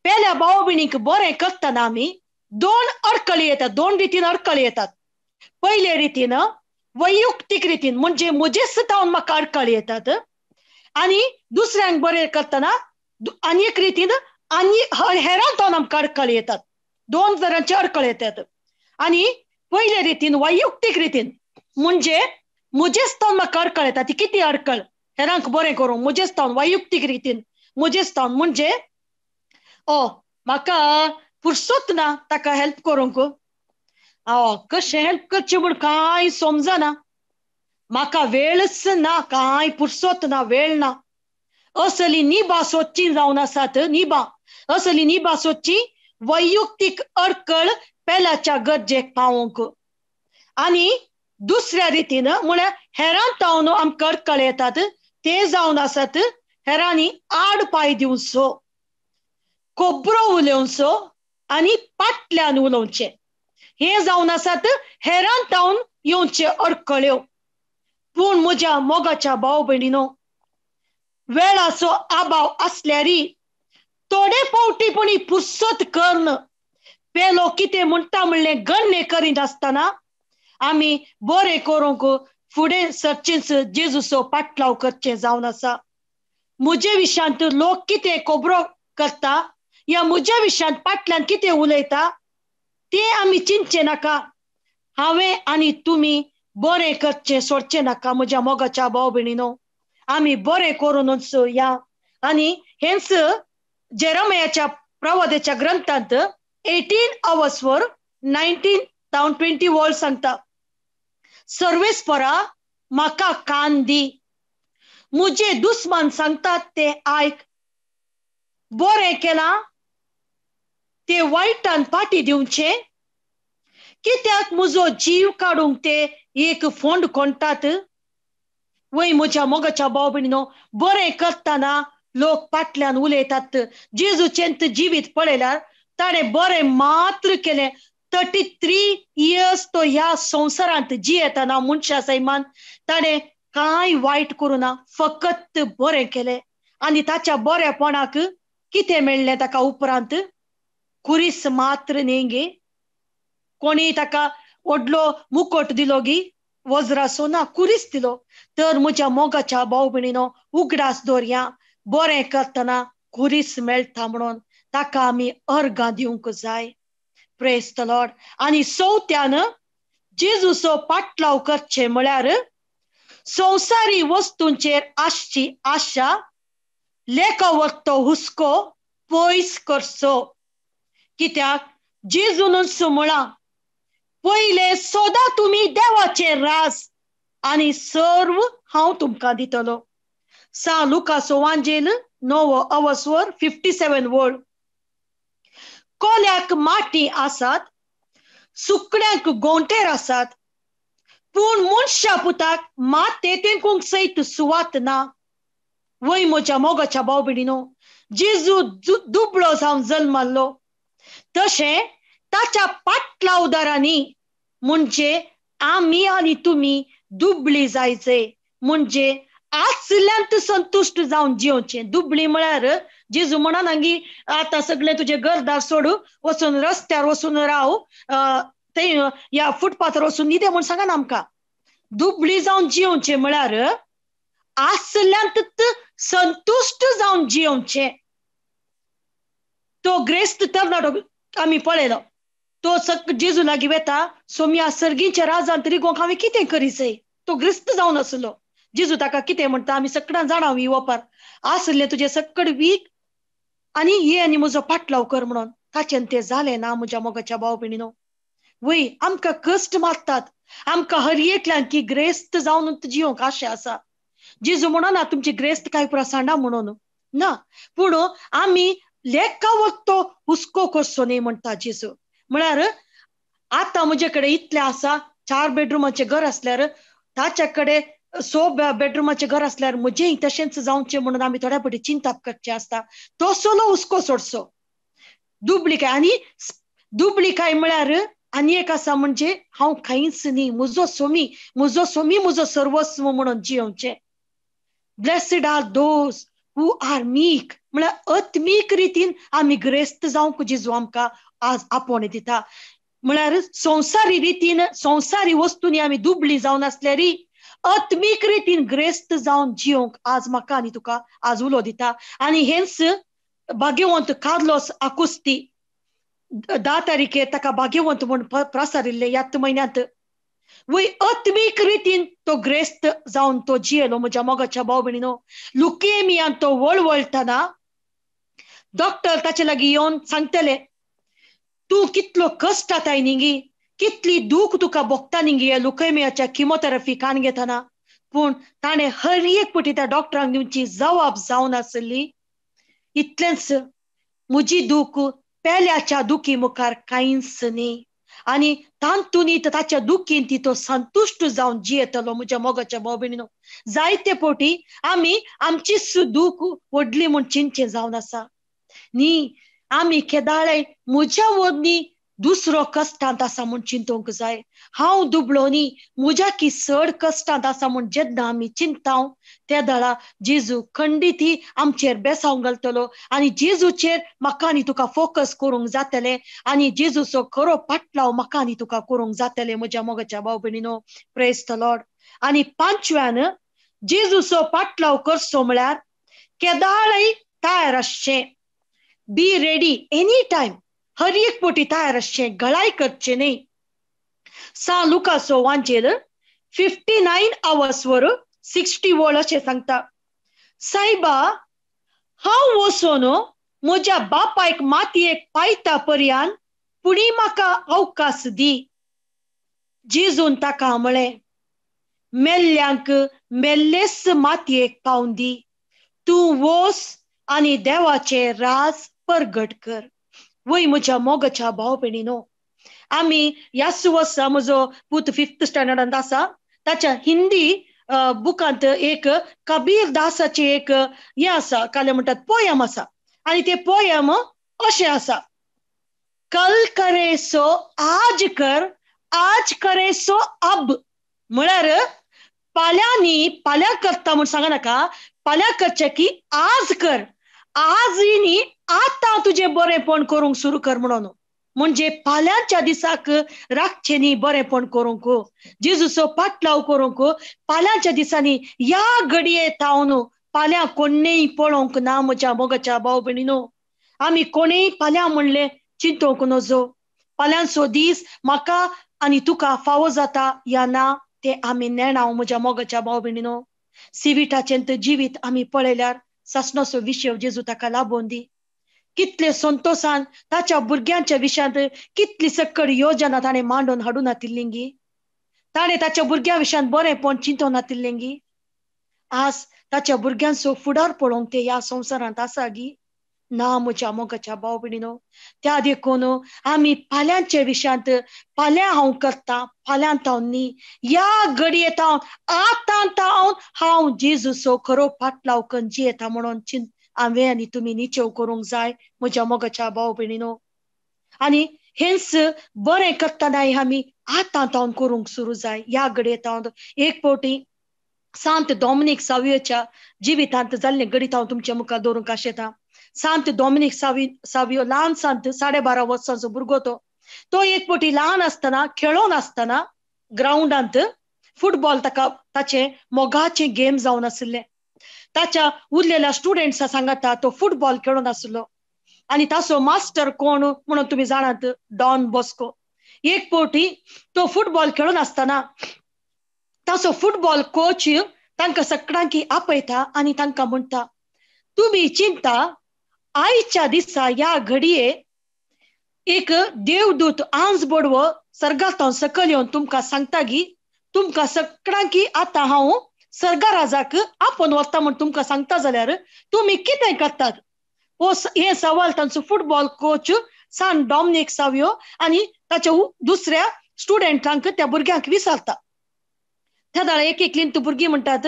पेल्या भाव भयणीक बरें करतना आमी दोन अडकळी येतात, दोन रितीन अडकळी येतात. पयले रितीन वैयक्तीक रितीन म्हणजे म्हजेच तावन म्हाका अडकळी येतात, आनी दुसऱ्यांक बरें करतना आनी एक रितीन आनी हेरां तावन आमकां अडकळी येतात. दोन तरांचे अडकळी येतात. आनी पयले रितीन वैयक्तीक रितीन म्हणजे म्हजेच तावन म्हाका अडकळ येता. ती कितें अडकळ? हेरांक बरें करूंक म्हजेच तावन वैयक्तीक रितीन म्हजेच तावन म्हणजे ओ म्हाका पुरसोत ना ताका हेल्प करूंक, कशें हेल्प करचें म्हूण कांय समजना, म्हाका वेळच ना, कांय पुरसोत ना, वेळ ना. असली निभा सोदची जावन आसात. निभा असली निभा सोदची वैयक्तीक अडकळ पेल्याच्या गरजेक पावोवंक. आनी दुसऱ्या रितीन म्हळ्यार हेरां तावन आमकां अडकळ येतात ते जावन आसात हेरांनी आड पांय दिवचो, कोबरो उलोवचो आनी पाटल्यान उलोवचें. हें जावन आसात हेरां तावन येवचे अडकळ्यो. पूण म्हज्या मोगाच्या भाव भयणीनो, वेळाचो आबाव आसल्यारी थोडे फावटी पूण पुरसत करून पेलो कितें म्हणटा म्हणलें गण्य करीत आसतना आमी बरें करूंक फुडें सरचेंच जेजूचो पाटलाव करचें जावन आसा. म्हजे विशयांत लोक कितें खबरो करता या म्हज्या विशयांत पाटल्यान कितें उलयता तें आमी चिंतचें नाका. हांवें आनी तुमी बरें करचें सोडचें नाका. म्हज्या मोगाच्या भाव भयणीनो, आमी बरें करूनच या. आनी हेंच जेरमयाच्या प्रवादाच्या ग्रंथांत 18 hours 19 down 20 world सांगता, सर्वेस्परा म्हाका कान दी, म्हजे दुस्मान सांगतात ते आयक. बरें केलां ते वायटान पाटी दिवचें, कित्याक म्हजो जीव काडूंक ते एक फोंड कोणटात. वय म्हज्या मोगाच्या भाव भयणीनो, बरें करतना लोक पाटल्यान उलयतात. जेजूचें जिवीत पळयल्यार ताणें बरें मात्र केलें. 33 इयर्स तो ह्या संवसारांत जियेतना मनशा सैमान ताणें कांय वायट करूं ना, फकत बरें केलें. आनी ताच्या बरेपणाक कितें मेळ्ळें ताका उपरांत? कुरीस मात्र न्ही गे, कोणी ताका व्हडलो मुकोट दिलो गी, वज्राचो ना, कुरीस दिलो. तर म्हज्या मोगाच्या भाव भयणीनो, उगडास दवरया, बरें करतना कुरीस मेळटा म्हणून ताका आमी अर्गां दिवंक जाय. Praise the Lord. आनी चवथ्यान जेजूचो पाटलाव करचें म्हळ्यार संवसारी वस्तूंचेर आसची आशा, लेखवत्तो हुस्को पयस करचो. कित्याक जेजूनच म्हळां, पयले सोदा तुमी देवाचे रास आनी सर्व हांव तुमकां दितलो. सा लुकासो वांजेल 9 अवस्वर 57 वळ. कोल्याक माटी आसात, सुकड्यांक गोंटेर आसात, पूण मनशा पुताक माते तेंकूंक सयत सुवात ना. वय म्हज्या मोगाच्या भाव भयणीनो, जेजू दुबळो जावन जल्माल्लो तशें ताच्या पाटलावदारांनी म्हणजे आमी आनी तुमी दुबळी जायचे, म्हणजे आसल्यांत संतुश्ट जावन जियोवचें. दुबळी म्हळ्यार जेजू म्हणना की आतां सगळें तुजें घरदार सोडू वचून रस्त्यार वचून राव, ते ह्या फुटपाथार वचून न्हिदे म्हूण सांगना आमकां. दुबळी जावन जियोवचें म्हळ्यार आसल्यांत संतुश्ट जावन जियोवचें. तो ग्रेस्त तरणाटो आमी पळयलो, तो जेजू लागीं वेता, सोम्या सर्गीच्या राजांत रिगोंक हांवें कितें करीचें? तो ग्रेस्त जावन आसलो. जेजू ताका कितें म्हणटा आमी सगळ्यां जाणा ही ओपार, आसलें तुजें सक्कड वीक आनी ये आनी म्हजो पाटलाव कर म्हणून. ताचेन तें जालें ना म्हज्या मोगाच्या भाव भयणीनो. वय आमकां कश्ट मारतात, आमकां हर एकल्यान की ग्रेस्त जावन जियोंक आशा आसा. जेजू म्हणना तुमची ग्रेस्त काय पुरा सांडा म्हणून ना, पूण आमी लेखा वतो हुस्को करचो न्ही म्हणटा जेजू. म्हळ्यार आतां म्हजे कडेन इतलें आसा, 4 बेडरुमाचें घर आसल्यार ताच्या कडेन 6 बेडरुमाचें घर आसल्यार म्हजेंय तशेंच जावचें म्हणून आमी थोड्या फावटी चिंताप करचें आसता. तो सोलो हुस्को सोडचो. दुबळीकाय आनी दुबळीकाय म्हळ्यार आनी एक आसा म्हणजे हांव कांयच न्ही, म्हजो सोमी, म्हजो सोमी म्हजो सर्वस्व म्हणून जियोवचें. Blessed are those who are meek, म्हळ्यार आत्मीक रितीन आमी ग्रेस्त जावंक जेजू आमकां आज आपोवणें दिता. म्हळ्यार संवसारी रितीन संवसारी वस्तूंनी आमी दुबळी जावन आसल्यारी आत्मीक रितीन ग्रेस्त जावन जियोंक आज म्हाका आनी तुका आज उलो दिता. आनी हेंच भाग्यवंत कार्लोस आकुस्ती 10 तारखेर ताका भाग्यवंत म्हूण प्रसारिल्लें ह्याच म्हयन्यांत. वय आत्मीक रितीन तो ग्रेस्त जावन तो जियेलो म्हज्या मोगाच्या भाव भयणीनो. लुकेमियान तो वळवळटना डॉक्टर ताचे लागीं येवन सांगतले, तूं कितलो कश्टाताय न्ही, कितली दूख तुका भोगता न्ही ह्या लुकेमियाच्या किमोथेरपी कान घेतना. पूण ताणें हर एक पटी त्या डॉक्टरांक दिवची जबाब जावन आसली, इतलेंच म्हजी दूख पेल्याच्या दुखी मुखार कांयच न्ही. आनी तातूंत ताच्या दुखीन ती तो संतुश्ट जावन जियेतलो म्हज्या मोगाच्या भाव भयणीनो. जायते फावटी आमी आमचीच दूख व्हडली म्हूण चिंतचें जावन आसा न्ही, आमी केदाळे म्हज्या वरवीं दुसरो कश्टांत आसा म्हूण चिंतूंक जाय. हांव दुबळो न्ही, म्हज्या की चड कश्टांत आसा म्हूण जेन्ना आमी चिंताव त्या दळा जेजू खंडीत आमचेर बेसांव घालतलो आनी जेजूचेर म्हाका आनी तुका फोकस करूंक जातलें आनी जेजूचो खरो पाटलाव म्हाका आनी तुका करूंक जातलें म्हज्या मोगाच्या भाव भयणीनो. Praise the Lord. आनी पांचव्यान जेजूचो पाटलाव करचो म्हळ्यार केदाळय तयार आसचें. बी रेडी एनी टायम, हर एक पटी तयार आसचें, गळाय करचें न्ही. सा लुकासो वांजेल 59 आवर्सवर 60 वळ अशें सांगता, सायबा हांव वचून म्हज्या बापायक मातयेक पायता पर्यान पुणी म्हाका अवकाश दी. जेजून ताका म्हळें, मेल्ल्यांक मेल्लेच मातयेक पावून दी, तूं वोस आनी देवाचें राज परगट कर. वय म्हज्या मोगाच्या भाव भयणीनो, आमी ह्याच वर्सा म्हजो पूत 5th स्टँडर्डांत आसा, ताच्या हिंदी बुकांत एक कबीर दासाचे एक हें आसा, काले म्हणटात पोयम आसा. आनी ते पोयम अशें आसा, कल करे सो आज कर, आज करे सो अब. म्हळ्यार पाल्यांनी पाल्यां करता म्हूण सांगा नाका, पाल्यां करचें की आज कर, आज न्ही आतां तुजें बरेंपण करूंक सुरू कर म्हणून. म्हणजे फाल्यांच्या दिसाक राखचें न्ही बरेंपण करूंक, जेजूचो पाटलाव करूंक फाल्यांच्या दिसांनी ह्या घडये तावन फाल्यां कोणेय पळोवंक ना म्हज्या मोगाच्या भाव भयणीनो. आमी कोणेय फाल्यां म्हणलें चिंतोवंक नजो. फाल्यांचो दीस म्हाका आनी तुका फावो जाता या ना तें आमी नेणाव म्हज्या मोगाच्या भाव भयणीनो. सिविटाचें जिवीत आमी पळयल्यार सासणाचो विशय जेजू ताका लाबोवन दी. कितले संतोशान ताच्या भुरग्यांच्या विशयांत कितली सकड योजना ताणें मांडून हाडूं नातिल्ली? ताणें ताच्या भुरग्यां विशयांत बरेंपण चिंतूं नातिल्लेंगी? आज ताच्या भुरग्यांचो फुडार पळोवंक ते ह्या संवसारांत आसा गी ना म्हज्या मोगाच्या भाव भयणीनो? त्या देखून आमी फाल्यांच्या विशयांत फाल्यां हांव करता, फाल्यांत हांव न्ही, ह्या घडयेत हांव आतां हांव हांव जेजूचो खरो फाटलाव करून जियेता म्हणून चिंत हांवें आनी तुमी निचेव करूंक जाय म्हज्या मोगाच्या भाव भयणीनो. आनी हेंच बरें करतनाय आमी आतां तावन करूंक सुरू जाय ह्या घडयेत हांव. एक फावटी सांत डॉमिनीक सावियोच्या जिवितांत जाल्लें घडीत हांव तुमच्या मुखार दवरूंक आशेता. सांत डॉमिनीक सावियो ल्हान सांत, 12.5 वर्सांचो भुरगो तो. तो एक फावटी ल्हान आसतना खेळोन आसतना ग्रावंडांत फुटबॉल ताका ताचें मोगाचें गेम जावन आशिल्लें. ताच्या उरलेल्या स्टुडंट्सा सांगाता तो फुटबॉल खेळोन आशिल्लो आनी ताचो मास्टर कोण म्हणून तुमी जाणात, डॉन बॉस्को. एक फावटी तो फुटबॉल खेळोन आसतना ताचो फुटबॉल कोच तांकां सगळ्यांकी आपयता आनी तांकां म्हणटा, तुमी चिंता आयच्या दिसा ह्या घडये एक देवदूत आंज बोडवो सर्गांत सकयल येवन तुमकां सांगता गी, तुमकां सगळ्यांकी आतां हांव सर्गा राजाक आपोवन वता म्हूण तुमकां सांगता जाल्यार तुमी कितें करतात? हो हें सवाल तांचो फुटबॉल कोच सान डॉमिनीक सावियो आनी ताच्या दुसऱ्या स्टुडंटांक त्या भुरग्यांक विचारता. त्या दाळ एक एकलीन भुरगीं म्हणटात,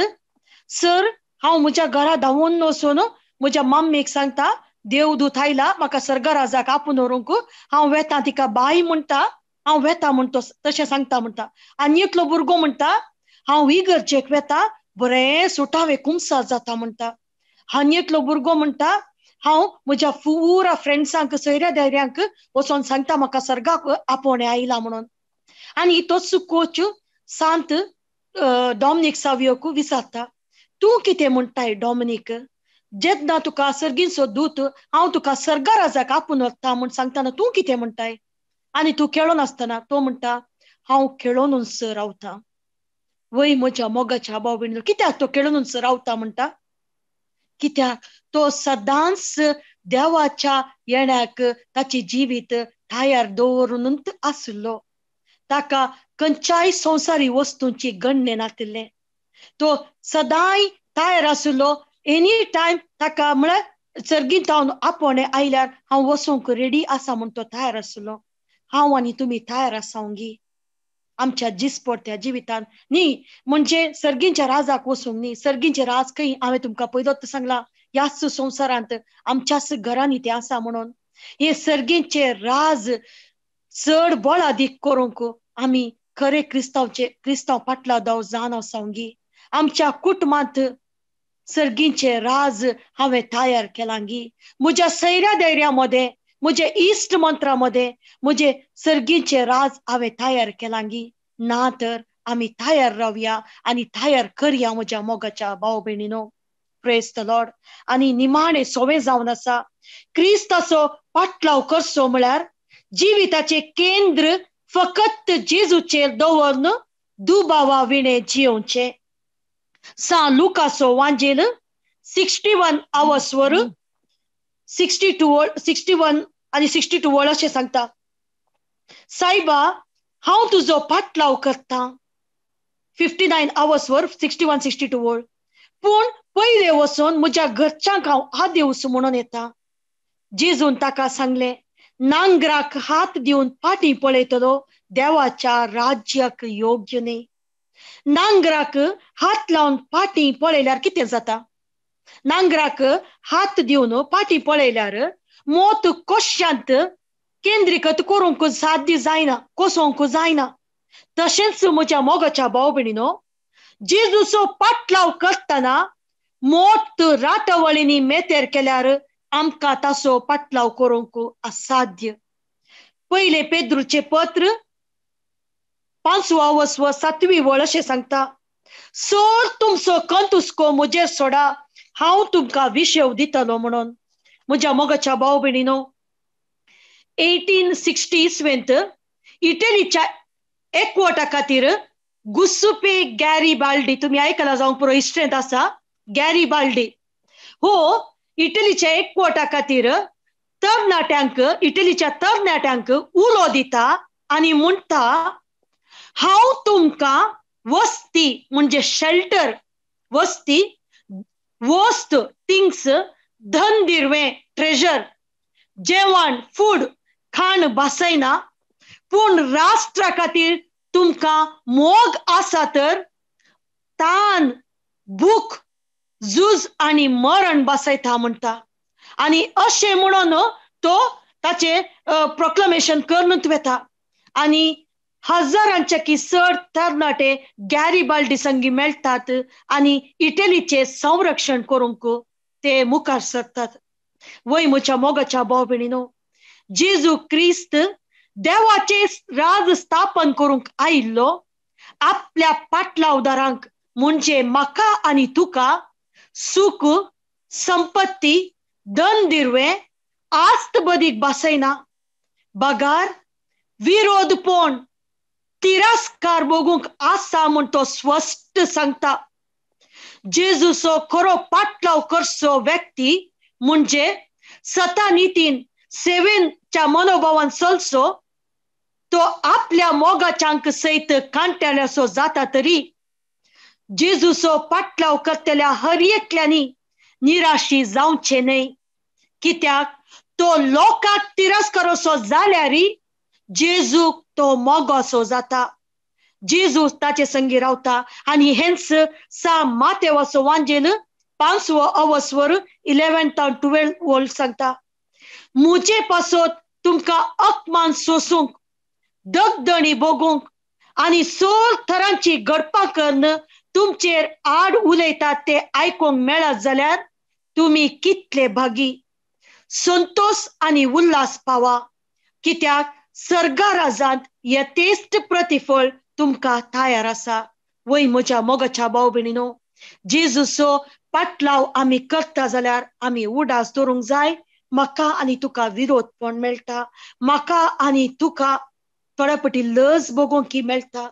सर हांव म्हज्या घरा धांवून वचून म्हज्या मम्मीक सांगता देवदूत आयला म्हाका सर्गा राजाक आपोवन व्हरूंक, हांव वेता तिका बाय म्हणटा, हांव वेता म्हणतो तशें सांगता म्हणटा. आनी एकलो भुरगो म्हणटा, हांव इगर्जेक वेता बरें सुटावे कुमसार जाता म्हणटा. आनी एकलो भुरगो म्हणटा, हांव म्हज्या पुरा फ्रेंड्सांक सोयऱ्या दायऱ्यांक वचोन सांगता म्हाका सर्गाक आपोवणें आयला म्हणून. आनी तोच कोच सांत डॉमिनीक सावियोक विचारता, तूं कितें म्हणटाय डॉमिनीक, जेन्ना तुका सर्गींचो दूत हांव तुका सर्गा राजाक आपोवन वता म्हूण सांगतना तूं कितें म्हणटाय? आनी तूं खेळोन आसतना तो म्हणटा, हांव खेळोनूच रावता. वय म्हज्या मोगाच्या भाव भयणीनो, कित्याक तो खेळोनूच रावता म्हणटा? कित्याक तो सदांच देवाच्या येण्याक ताची जिवीत तयार दवरूनच आशिल्लो. ताका खंयच्याय संवसारी वस्तूंची गणणे नातिल्लें. तो सदांय तयार आशिल्लो. एनी टायम ताका म्हळ्यार सर्गींत हांव आपोवणें आयल्यार हांव वचूंक रेडी आसा म्हूण तो तयार आशिल्लो. हांव आनी तुमी तयार आसावंगी आमच्या जिसपोडत्या जिवितान न्ही, म्हणजे सर्गींच्या राजाक वचूंक न्ही. सर्गींचे राज खंय हांवें तुमकां पयलोच सांगलां, ह्याच संवसारांत आमच्याच घरांनी तें आसा म्हणून. हे सर्गींचे राज चड बळादीक करूंक आमी खरे क्रिस्तांवचे क्रिस्तांव पाटला दाव जाण आसावंगी. आमच्या कुटुंबांत सर्गींचे राज हांवें तयार केलांगी. म्हज्या सैऱ्या धैर्या मदें, म्हजे इश्ट मंत्रा मदें म्हजे सर्गींचे राज हांवें तयार केलांगी. ना तर आमी तयार रावया आनी तयार करया म्हज्या मोगाच्या भाव भयणीनो. Praise the Lord. आनी निमाणें सोवें जावन आसा क्रिस्ताचो पाटलाव करचो म्हळ्यार जिविताचें केंद्र फकत जेजूचेर दवरून दुबावा विणें जियोवचें. सा लुकासो वांजेल 61 आवर्सवर 62 61 आनी 62 वळ अशें सांगता, सायबा हांव तुजो पाटलाव करता. 59 आवर्सवर 61 62 वळ, पूण पयले वचून म्हज्या घरच्यांक हांव आदेवस म्हणून येता. जेजून ताका सांगलें, नांगराक हात दिवन फाटीं पळयतलो देवाच्या राज्याक योग्य न्ही. नांगराक हात लावन फाटीं पळयल्यार कितें जाता? नांगराक हात दिवन फाटीं पळयल्यार मोत कोश्यांत केंद्रीकृत करूंक साध्य जायना, कोसोवंक जायना. तशेंच म्हज्या मोगाच्या भाव भयणीनो, जेजूचो पाटलाव करतना मोत राटावळींनी मेतेर केल्यार आमकां ताचो पाटलाव करूंक असाध्य. पयले पेद्रूचें पत्र 5 7 वळ अशें सांगता, सर तुमचो कंतुस्को म्हजेर सोडा, हांव तुमकां विशेव दितलो म्हणून. म्हज्या मोगाच्या भाव भयणीनो, 1860 इस्वेंत इटलीच्या एकवटा खातीर गुसुपे गॅरीबाल्डी, तुमी आयकला जावंक पुरो, हिस्ट्रेंत आसा गॅरीबाल्डी, हो इटलीच्या एकवटा खातीर तरणाट्यांक, इटलीच्या तरणाट्यांक उलो दिता आनी म्हणटा, हांव तुमकां वस्ती म्हणजे शेल्टर, वस्ती, वस्त, थिंग्स, धन दिरवें, ट्रेजर, जेवण, फूड, खाण भासयना, पूण राष्ट्रा खातीर तुमकां मोग आसा तर तान, भूक, झूज आनी मरण भासयता म्हणटा. आनी अशें म्हणून तो ताचे प्रोक्लमेशन करून वता आनी हजारांचे की चड तरणाटे गॅरीबाल्डी संगी मेळटात आनी इटलीचे संरक्षण करूंक ते मुखार सरतात. वय म्हज्या मोगाच्या भाव भयणीनो, जेजू क्रिस्त देवाचे राज स्थापन करूंक आयिल्लो आपल्या पाटलावदारांक म्हणजे म्हाका आनी तुका सुख, संपत्ती, धन दिरवें, आस्त बदीक भासयना, बगार विरोधपण, तिरस्कार भोगूंक आसा म्हूण तो स्पश्ट सांगता. जेजूचो खरो पाटलाव करचो व्यक्ती म्हणजे सता नितीन सेवेच्या मनोभावान चलचो, तो आपल्या मोगाच्यांक सयत कांट्यासो जाता तरी जेजूचो पाटलाव करतल्या हर एकल्यांनी निराशी जावचे न्हय, कित्याक तो लोकांक तिरस्काराचो जाल्यार जेजूक तो मोगाचो जाता. जेजू ताचे संगी रावता. आनी हेंच सा मातेवाचो वांजेल 5वो अवस्वर 11 to 12 volt सांगता, म्हजे पासत तुमकां अपमान सोसूंक, दगदणी भोगूंक आनी सोळ थरांची घडपां करून तुमचेर आड उलयतात ते आयकूंक मेळत जाल्यार तुमी कितले भागी, संतोष आनी उल्हास पावा, कित्याक सर्गा राजांत यथेश्ट प्रतिफळ तुमकां तयार आसा. वय म्हज्या मोगाच्या भाव भयणीनो, जेजूचो पाटलाव आमी करता जाल्यार आमी उडास दवरूंक जाय. म्हाका आनी तुका विरोधपण मेळटा, म्हाका आनी तुका थोड्या पटी लज भोगोवंक मेळटा.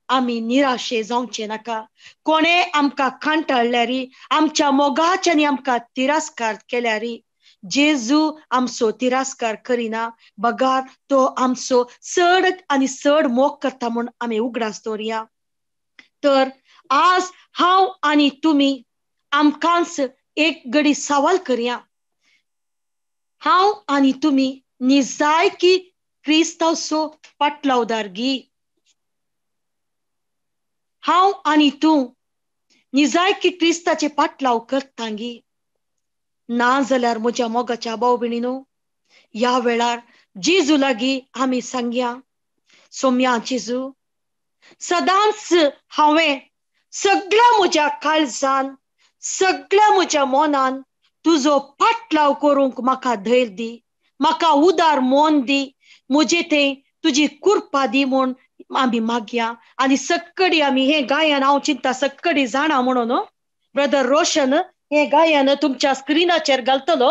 आमी निराशे जावचे नाका. कोणे आमकां कांटाळल्यार, आमच्या मोगाच्यानी आमकां तिरस्कार केल्यार जेजू आमचो तिरस्कार करिना, बगार तो आमचो चड आनी चड मोग करता म्हूण आमी उगडास दवरया. तर आज हांव आनी तुमी आमकांच एक घडी सवाल करया, हांव आनी तुमी निजायकी क्रिस्तांवचो पाटलावदार गी? हांव आनी तूं निजायकी क्रिस्ताचे पाटलाव करता गी? ना जाल्यार म्हज्या मोगाच्या भाव भयणीनो, ह्या वेळार जेजू लागीं आमी सांगया, सोम्या जेजू, सदांच हांवें सगळ्या म्हज्या काळजान, सगळ्या म्हज्या मनान तुजो पाटलाव करूंक म्हाका धैर्य दी, म्हाका उदार मन दी, म्हजे थंय तुजी कृपा दी म्हूण आमी मागया. आनी सक्कडी आमी हें गायन, हांव चिंता सक्कडी जाणा म्हणून ब्रदर रोशन हें गायन तुमच्या स्क्रिनाचेर घालतलो.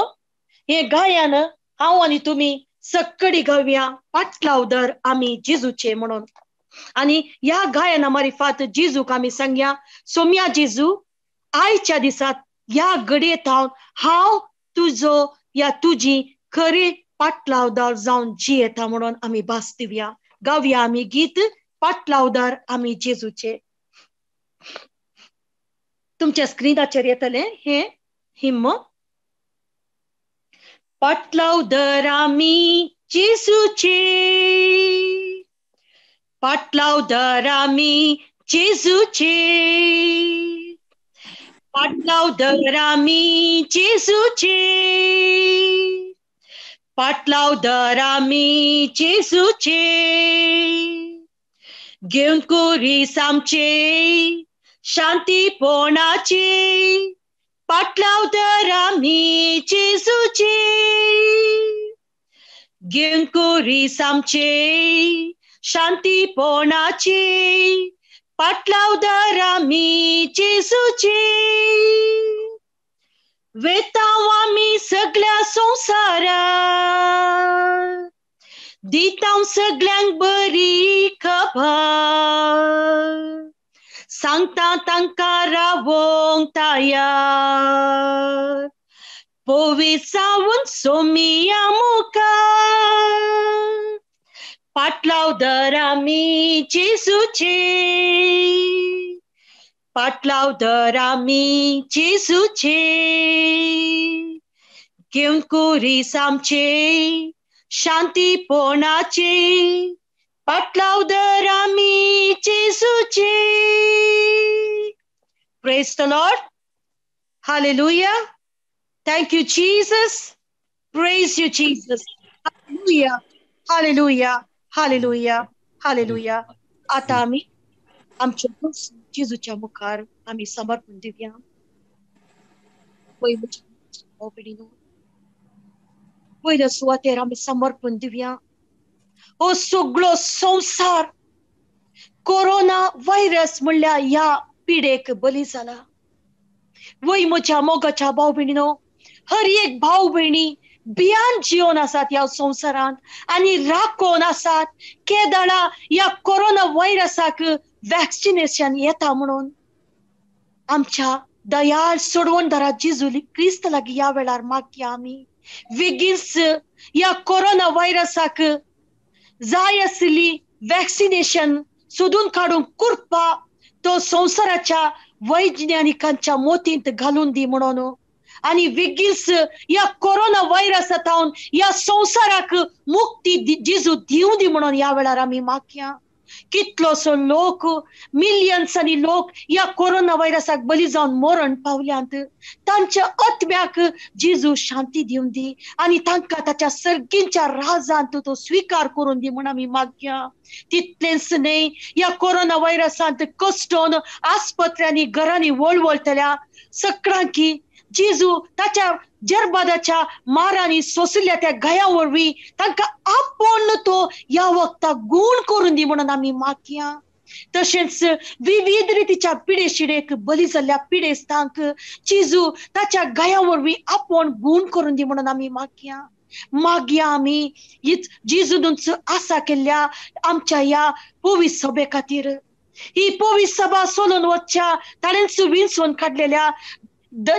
हें गायन हांव आनी तुमी सक्कडी गावया, पाटलावदार आमी जेजूचे म्हणून. आनी ह्या गायना मारिफात जेजूक आमी सांगया, सोम्या जेजू, आयच्या दिसात ह्या घडयेत हांव तुजो या तुजी खरी पाटलावदार जावन जियेता म्हणून आमी भास दिवया. गावया आमी गीत पाटलावदार आमी जेजूचे. तुमच्या स्क्रिनाचेर येतलें हें हिम्म. पाटलावदार आमी जेजूचे, पाटलावदार आमी जेजूचे, पाटलावदार आमी जेजूचे, पाटलावदार आमी जेजूचे, घेवन कुरीस आमचे शांतीपणाचे, पाटलावदार आमी जेजूचे, घेवन कुरीस आमचे शांतीपणाचे, पाटलावदार आमी जेजूचे. वेतांव आमी सगळ्या संवसाराक, दितांव सगळ्यांक बरी खबर, सांगता तांकां रावोंक तयार, पोविसावून सोमिया मुखार पाटलाव दर आमी जेजूचे, पाटलाव दर आमी जेजूचे, घेवन कुरीस आमचे शांतीपणाचे, पाटलाव दर आमी जेजूचे. Praise the Lord. Hallelujah. Thank you, Jesus. Praise you, Jesus. Hallelujah. Hallelujah. Hallelujah. Hallelujah. आता आमी आमच्या जेजूच्या मुखार आमी समर्पण दिवया. पयल्या सुवातेर आमी समर्पण दिवया. हो सगळो संवसार कोरोना व्हायरस म्हणल्यार ह्या पिडेक बली जाला. वय म्हज्या मोगाच्या भाव भयणीनो, हर एक भाव भयणी भियान जिवन आसात ह्या संवसारांत आनी राखोन आसात केदळा ह्या कोरोना व्हायरसाक वॅक्सिनेशन येता म्हणून. आमच्या दयाळ सोडवणदारा जेजू क्रिस्त लागीं ह्या वेळार मागया आमी बेगीनच ह्या कोरोना व्हायरसाक जाय आशिल्ली वॅक्सिनेशन सोदून काडूंक कृपा तो संवसाराच्या वैज्ञानिकांच्या मोतींत घालून दी म्हणून. आनी बेगीनच ह्या कोरोना व्हायरसा थावन ह्या संवसाराक मुक्ती जेजू दिवं दी म्हणून ह्या वेळार आमी मागया. कितलोसो लोक, मिलियन्सांनी लोक ह्या कोरोना व्हायरसाक बली जावन मरण पावल्यात. तांच्या आत्म्याक जेजू शांती दिवन दी आनी तांकां ताच्या सर्गींच्या राजांत तो स्विकार करून दी म्हूण आमी मागया. तितलेंच न्हय, ह्या कोरोना व्हायरसांत कश्टोन आस्पत्र्यांनी घरांनी वळवळटल्या सगळ्यांकी जेजू ताच्या जरबादाच्या मारांनी सोंसिल्ल्या त्या घाया वरवीं तांकां आपोवन तो ह्या वखदाक गूण करून दी म्हणून आमी मागया. तशेंच विविध रितीच्या पिडेशिडेक बली जाल्ल्या पिडेस्तांक जेजू ताच्या घाया वरवीं आपोवन गूण करून दी म्हणून आमी मागया. मागया आमी जेजूनच आसा केल्ल्या आमच्या ह्या पवित्र सभे खातीर. ही पवित्र सभा सोलून वचच्या ताणेंच विंचून काडलेल्या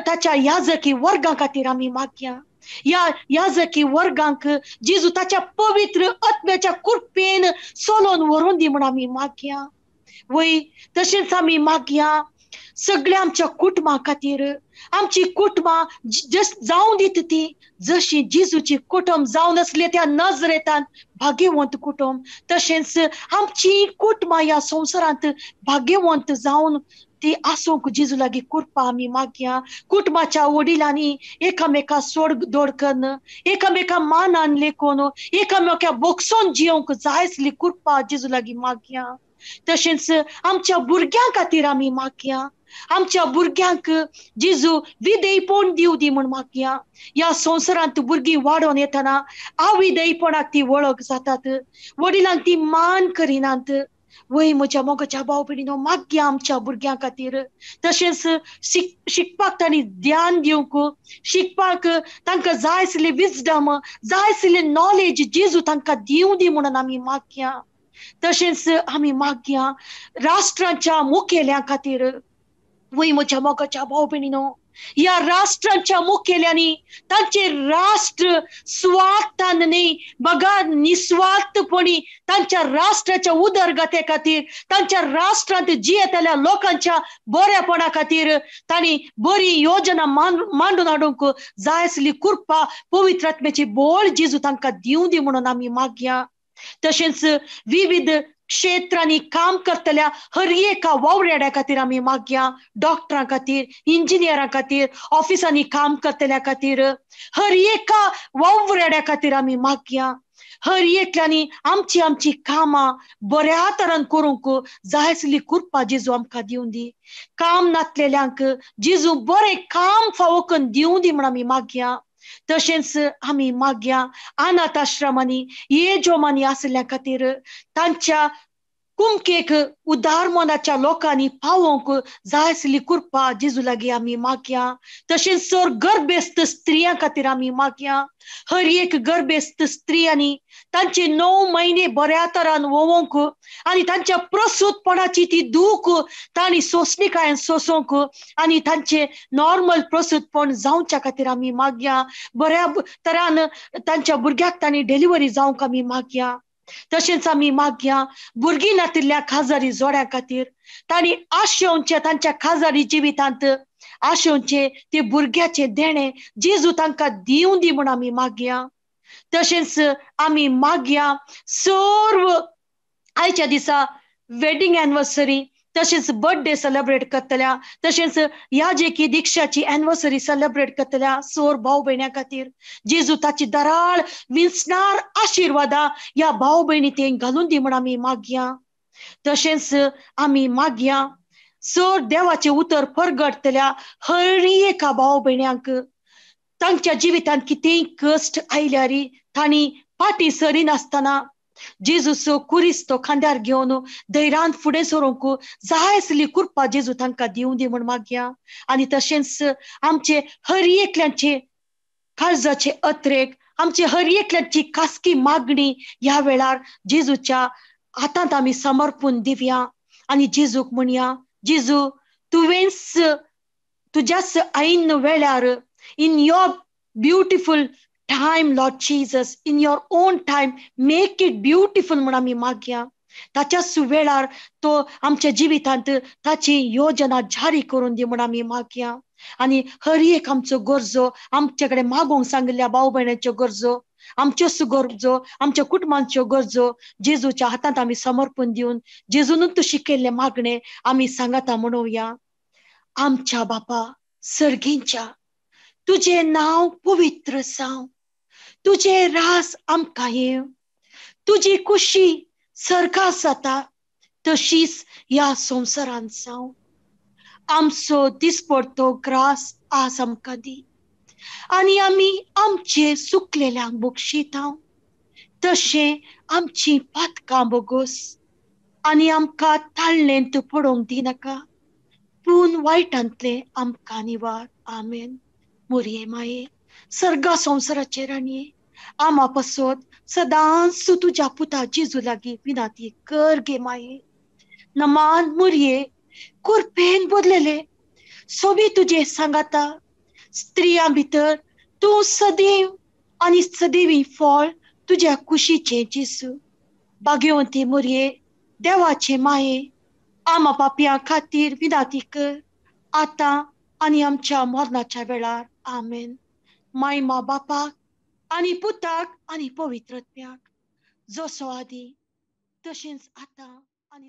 ताच्या याजकी वर्गां खातीर आमी मागया. ह्या याजकी वर्गांक जेजू ताच्या पवित्र आत्म्याच्या कृपेन सोलोन व्हरून दी म्हूण आमी मागया. वय तशेंच आमी मागया सगळ्या आमच्या कुटुंबा खातीर. आमची कुटुंबां जावन दित ती जशी जेजूची कुटुंब जावन आसले त्या नजरेतान भाग्यवंत कुटुंब, तशेंच आमची कुटुंबां ह्या संवसारांत भाग्यवंत जावन ती आसूंक जेजू लागीं कृपा आमी मागया. कुटुंबाच्या वडिलांनी एकामेका सोड दोड कन्न, एकामेका मानान लेखून, एकामेका बोगसोन जियोंक जाय आसली कृपा जेजू लागीं मागया. तशेंच आमच्या भुरग्यां खातीर आमी मागया. आमच्या भुरग्यांक जेजू विधेयपण दिवं दी म्हूण मागया. ह्या संवसारांत भुरगीं वाडोवन येतना अविधेयपणाक ती वळख जातात, वडिलांक ती मान करिनात. वय म्हज्या मोगाच्या भाव भयणीनो, मागया आमच्या भुरग्यां खातीर. तशेंच शिकपाक तांणी ध्यान दिवंक, शिकपाक तांकां जाय आसली विजडम, जाय आसली नॉलेज जेजू तांकां दिवं दी म्हणून आमी मागया. तशेंच आमी मागया राष्ट्रांच्या मुखेल्यां खातीर. वय म्हज्या मोगाच्या भाव भयणीनो, ह्या राष्ट्रांच्या मुखेल्यांनी तांचे राष्ट्र स्वार्थान न्हय बगर निस्वार्थपणी तांच्या राष्ट्राच्या उदरगते खातीर, तांच्या राष्ट्रांत जियेतल्या लोकांच्या बऱ्यापणा खातीर तांणी बरी योजना मांडून हाडूंक जाय आसली कृपा पवित्र आत्म्याची बोळ जेजू तांकां दिवं दी म्हणून आमी मागया. तशेंच विविध क्षेत्रांनी काम करतल्या हर एका वावराड्या खातीर आमी मागया. डॉक्टरां खातीर, इंजिनियरां खातीर, ऑफिसांनी काम करतल्या खातीर, हर एका वावराड्या खातीर आमी मागया. हर एकल्यांनी आमची आमची कामां बऱ्या तरान करूंक जाय आसली कृपा जेजू आमकां दिवं दी. काम नातलेल्यांक जेजू बरें काम फावो करून दिवं दी म्हूण आमी मागया. तशेंच आमी मागया अनाथ आश्रमांनी, एजोमांनी आशिल्ल्या खातीर तांच्या कुमकेक उदार मनाच्या लोकांनी पावोवंक जाय आसली कृपा जेजू लागीं आमी मागया. तशेंच सर गर्भेस्त स्त्रियां खातीर आमी मागया. हर एक गर्भेस्त स्त्रियांनी तांचे 9 म्हयने बऱ्या तरान वोवंक आनी तांच्या प्रसूतपणाची ती दूख तांणी सोंसणीकायेन सोंसूंक आनी तांचे नॉर्मल प्रसूतपण जावच्या खातीर आमी मागया. बऱ्या तरान तांच्या भुरग्याक तांणी डिलिव्हरी जावंक आमी मागया. तशेंच आमी मागया भुरगीं नातिल्ल्या खाजारी जोड्या खातीर तांणी आशेवचें तांच्या खाजारी जिवितांत आशेवचें ते भुरग्याचें देणें जेजू तांकां दिवं दी म्हूण आमी मागया. तशेंच आमी मागया सर्व आयच्या दिसा वेडिंग एनिवर्सरी तशेंच बर्थडे सेलेब्रेट करतल्या, तशेंच याजेकी दीक्षाची एनिवर्सरी सेलेब्रेट करतल्या सोर भाव भयण्यां खातीर जेजू ताची दराळ विंचणार आशिर्वादा ह्या भाव भयणी ते घालून दी म्हूण आमी मागया. तशेंच आमी मागया सर देवाचें उतर परगटतल्या हर एका भाव भयण्यांक तांच्या जिवितांत कितेंय कश्ट आयल्यार तांणी फाटीं सरिनासतना जेजूचो कुरीस तो खांद्यार घेवन धैर्यान फुडें सरूंक जाय आसली कृपा जेजू तांकां दिवं दी म्हूण मागया. आनी तशेंच आमचे हर एकल्याचे काळजाचे अत्रेक, आमचे हर एकल्याची खासगी मागणी ह्या वेळार जेजूच्या हातांत आमी समर्पून दिवया आनी जेजूक म्हणया, जेजू तुवेंच तुज्याच ऐन वेळार in your beautiful time, Lord Jesus, in your own time, make it beautiful म्हूण आमी मागया. ताच्याच वेळार तो आमच्या जिवितांत ताची योजना जारी करून दी म्हूण आमी मागया. आनी हर एक आमचो गरजो, आमचे कडेन मागोवंक सांगिल्ल्या भाव भयणांच्यो गरजो, आमच्योच गरजो, आमच्या कुटुंबांच्यो गरजो जेजूच्या हातांत आमी समर्पण दिवन जेजूनूच शिकयल्लें मागणें आमी सांगाता म्हणोवया. आमच्या बापा सर्गींच्या, तुजें नांव पवित्र जावं, तुजें रास आमकां येवं, तुजी खुशी सर्गां जाता तशीच ह्या संवसारांत जावं. आमचो दिसपडतो ग्रास आज आमकां दी आनी आमी आमचे सुकलेल्यांक बक्षिता तशें आमची पातकां बोगोस आनी आमकां ताळणेंत पडोवंक दिनाका, पूण वायटांतलें आमकां निवार. आमेन. मोरये माये, सर्गा संवसाराचे राणये, आमा पासत सदांच तुज्या पुता जेजू लागीं विनाती कर गे माये. नमान मोरये, कुरपेन बदलेले सोबी तुजे सांगाता, स्त्रियां भितर तूं सदैव आनी सदैवी फळ तुज्या कुशीचें जेजू. भाग्यवंती मोरये, देवाचे माये, आमा पापयां खातीर विनाती कर आतां आनी आमच्या मरणाच्या वेळार. आमेन. मायमा बापाक आनी पुताक आनी पवित्र आत्म्याक, जसो आदी तशेंच आतां आनी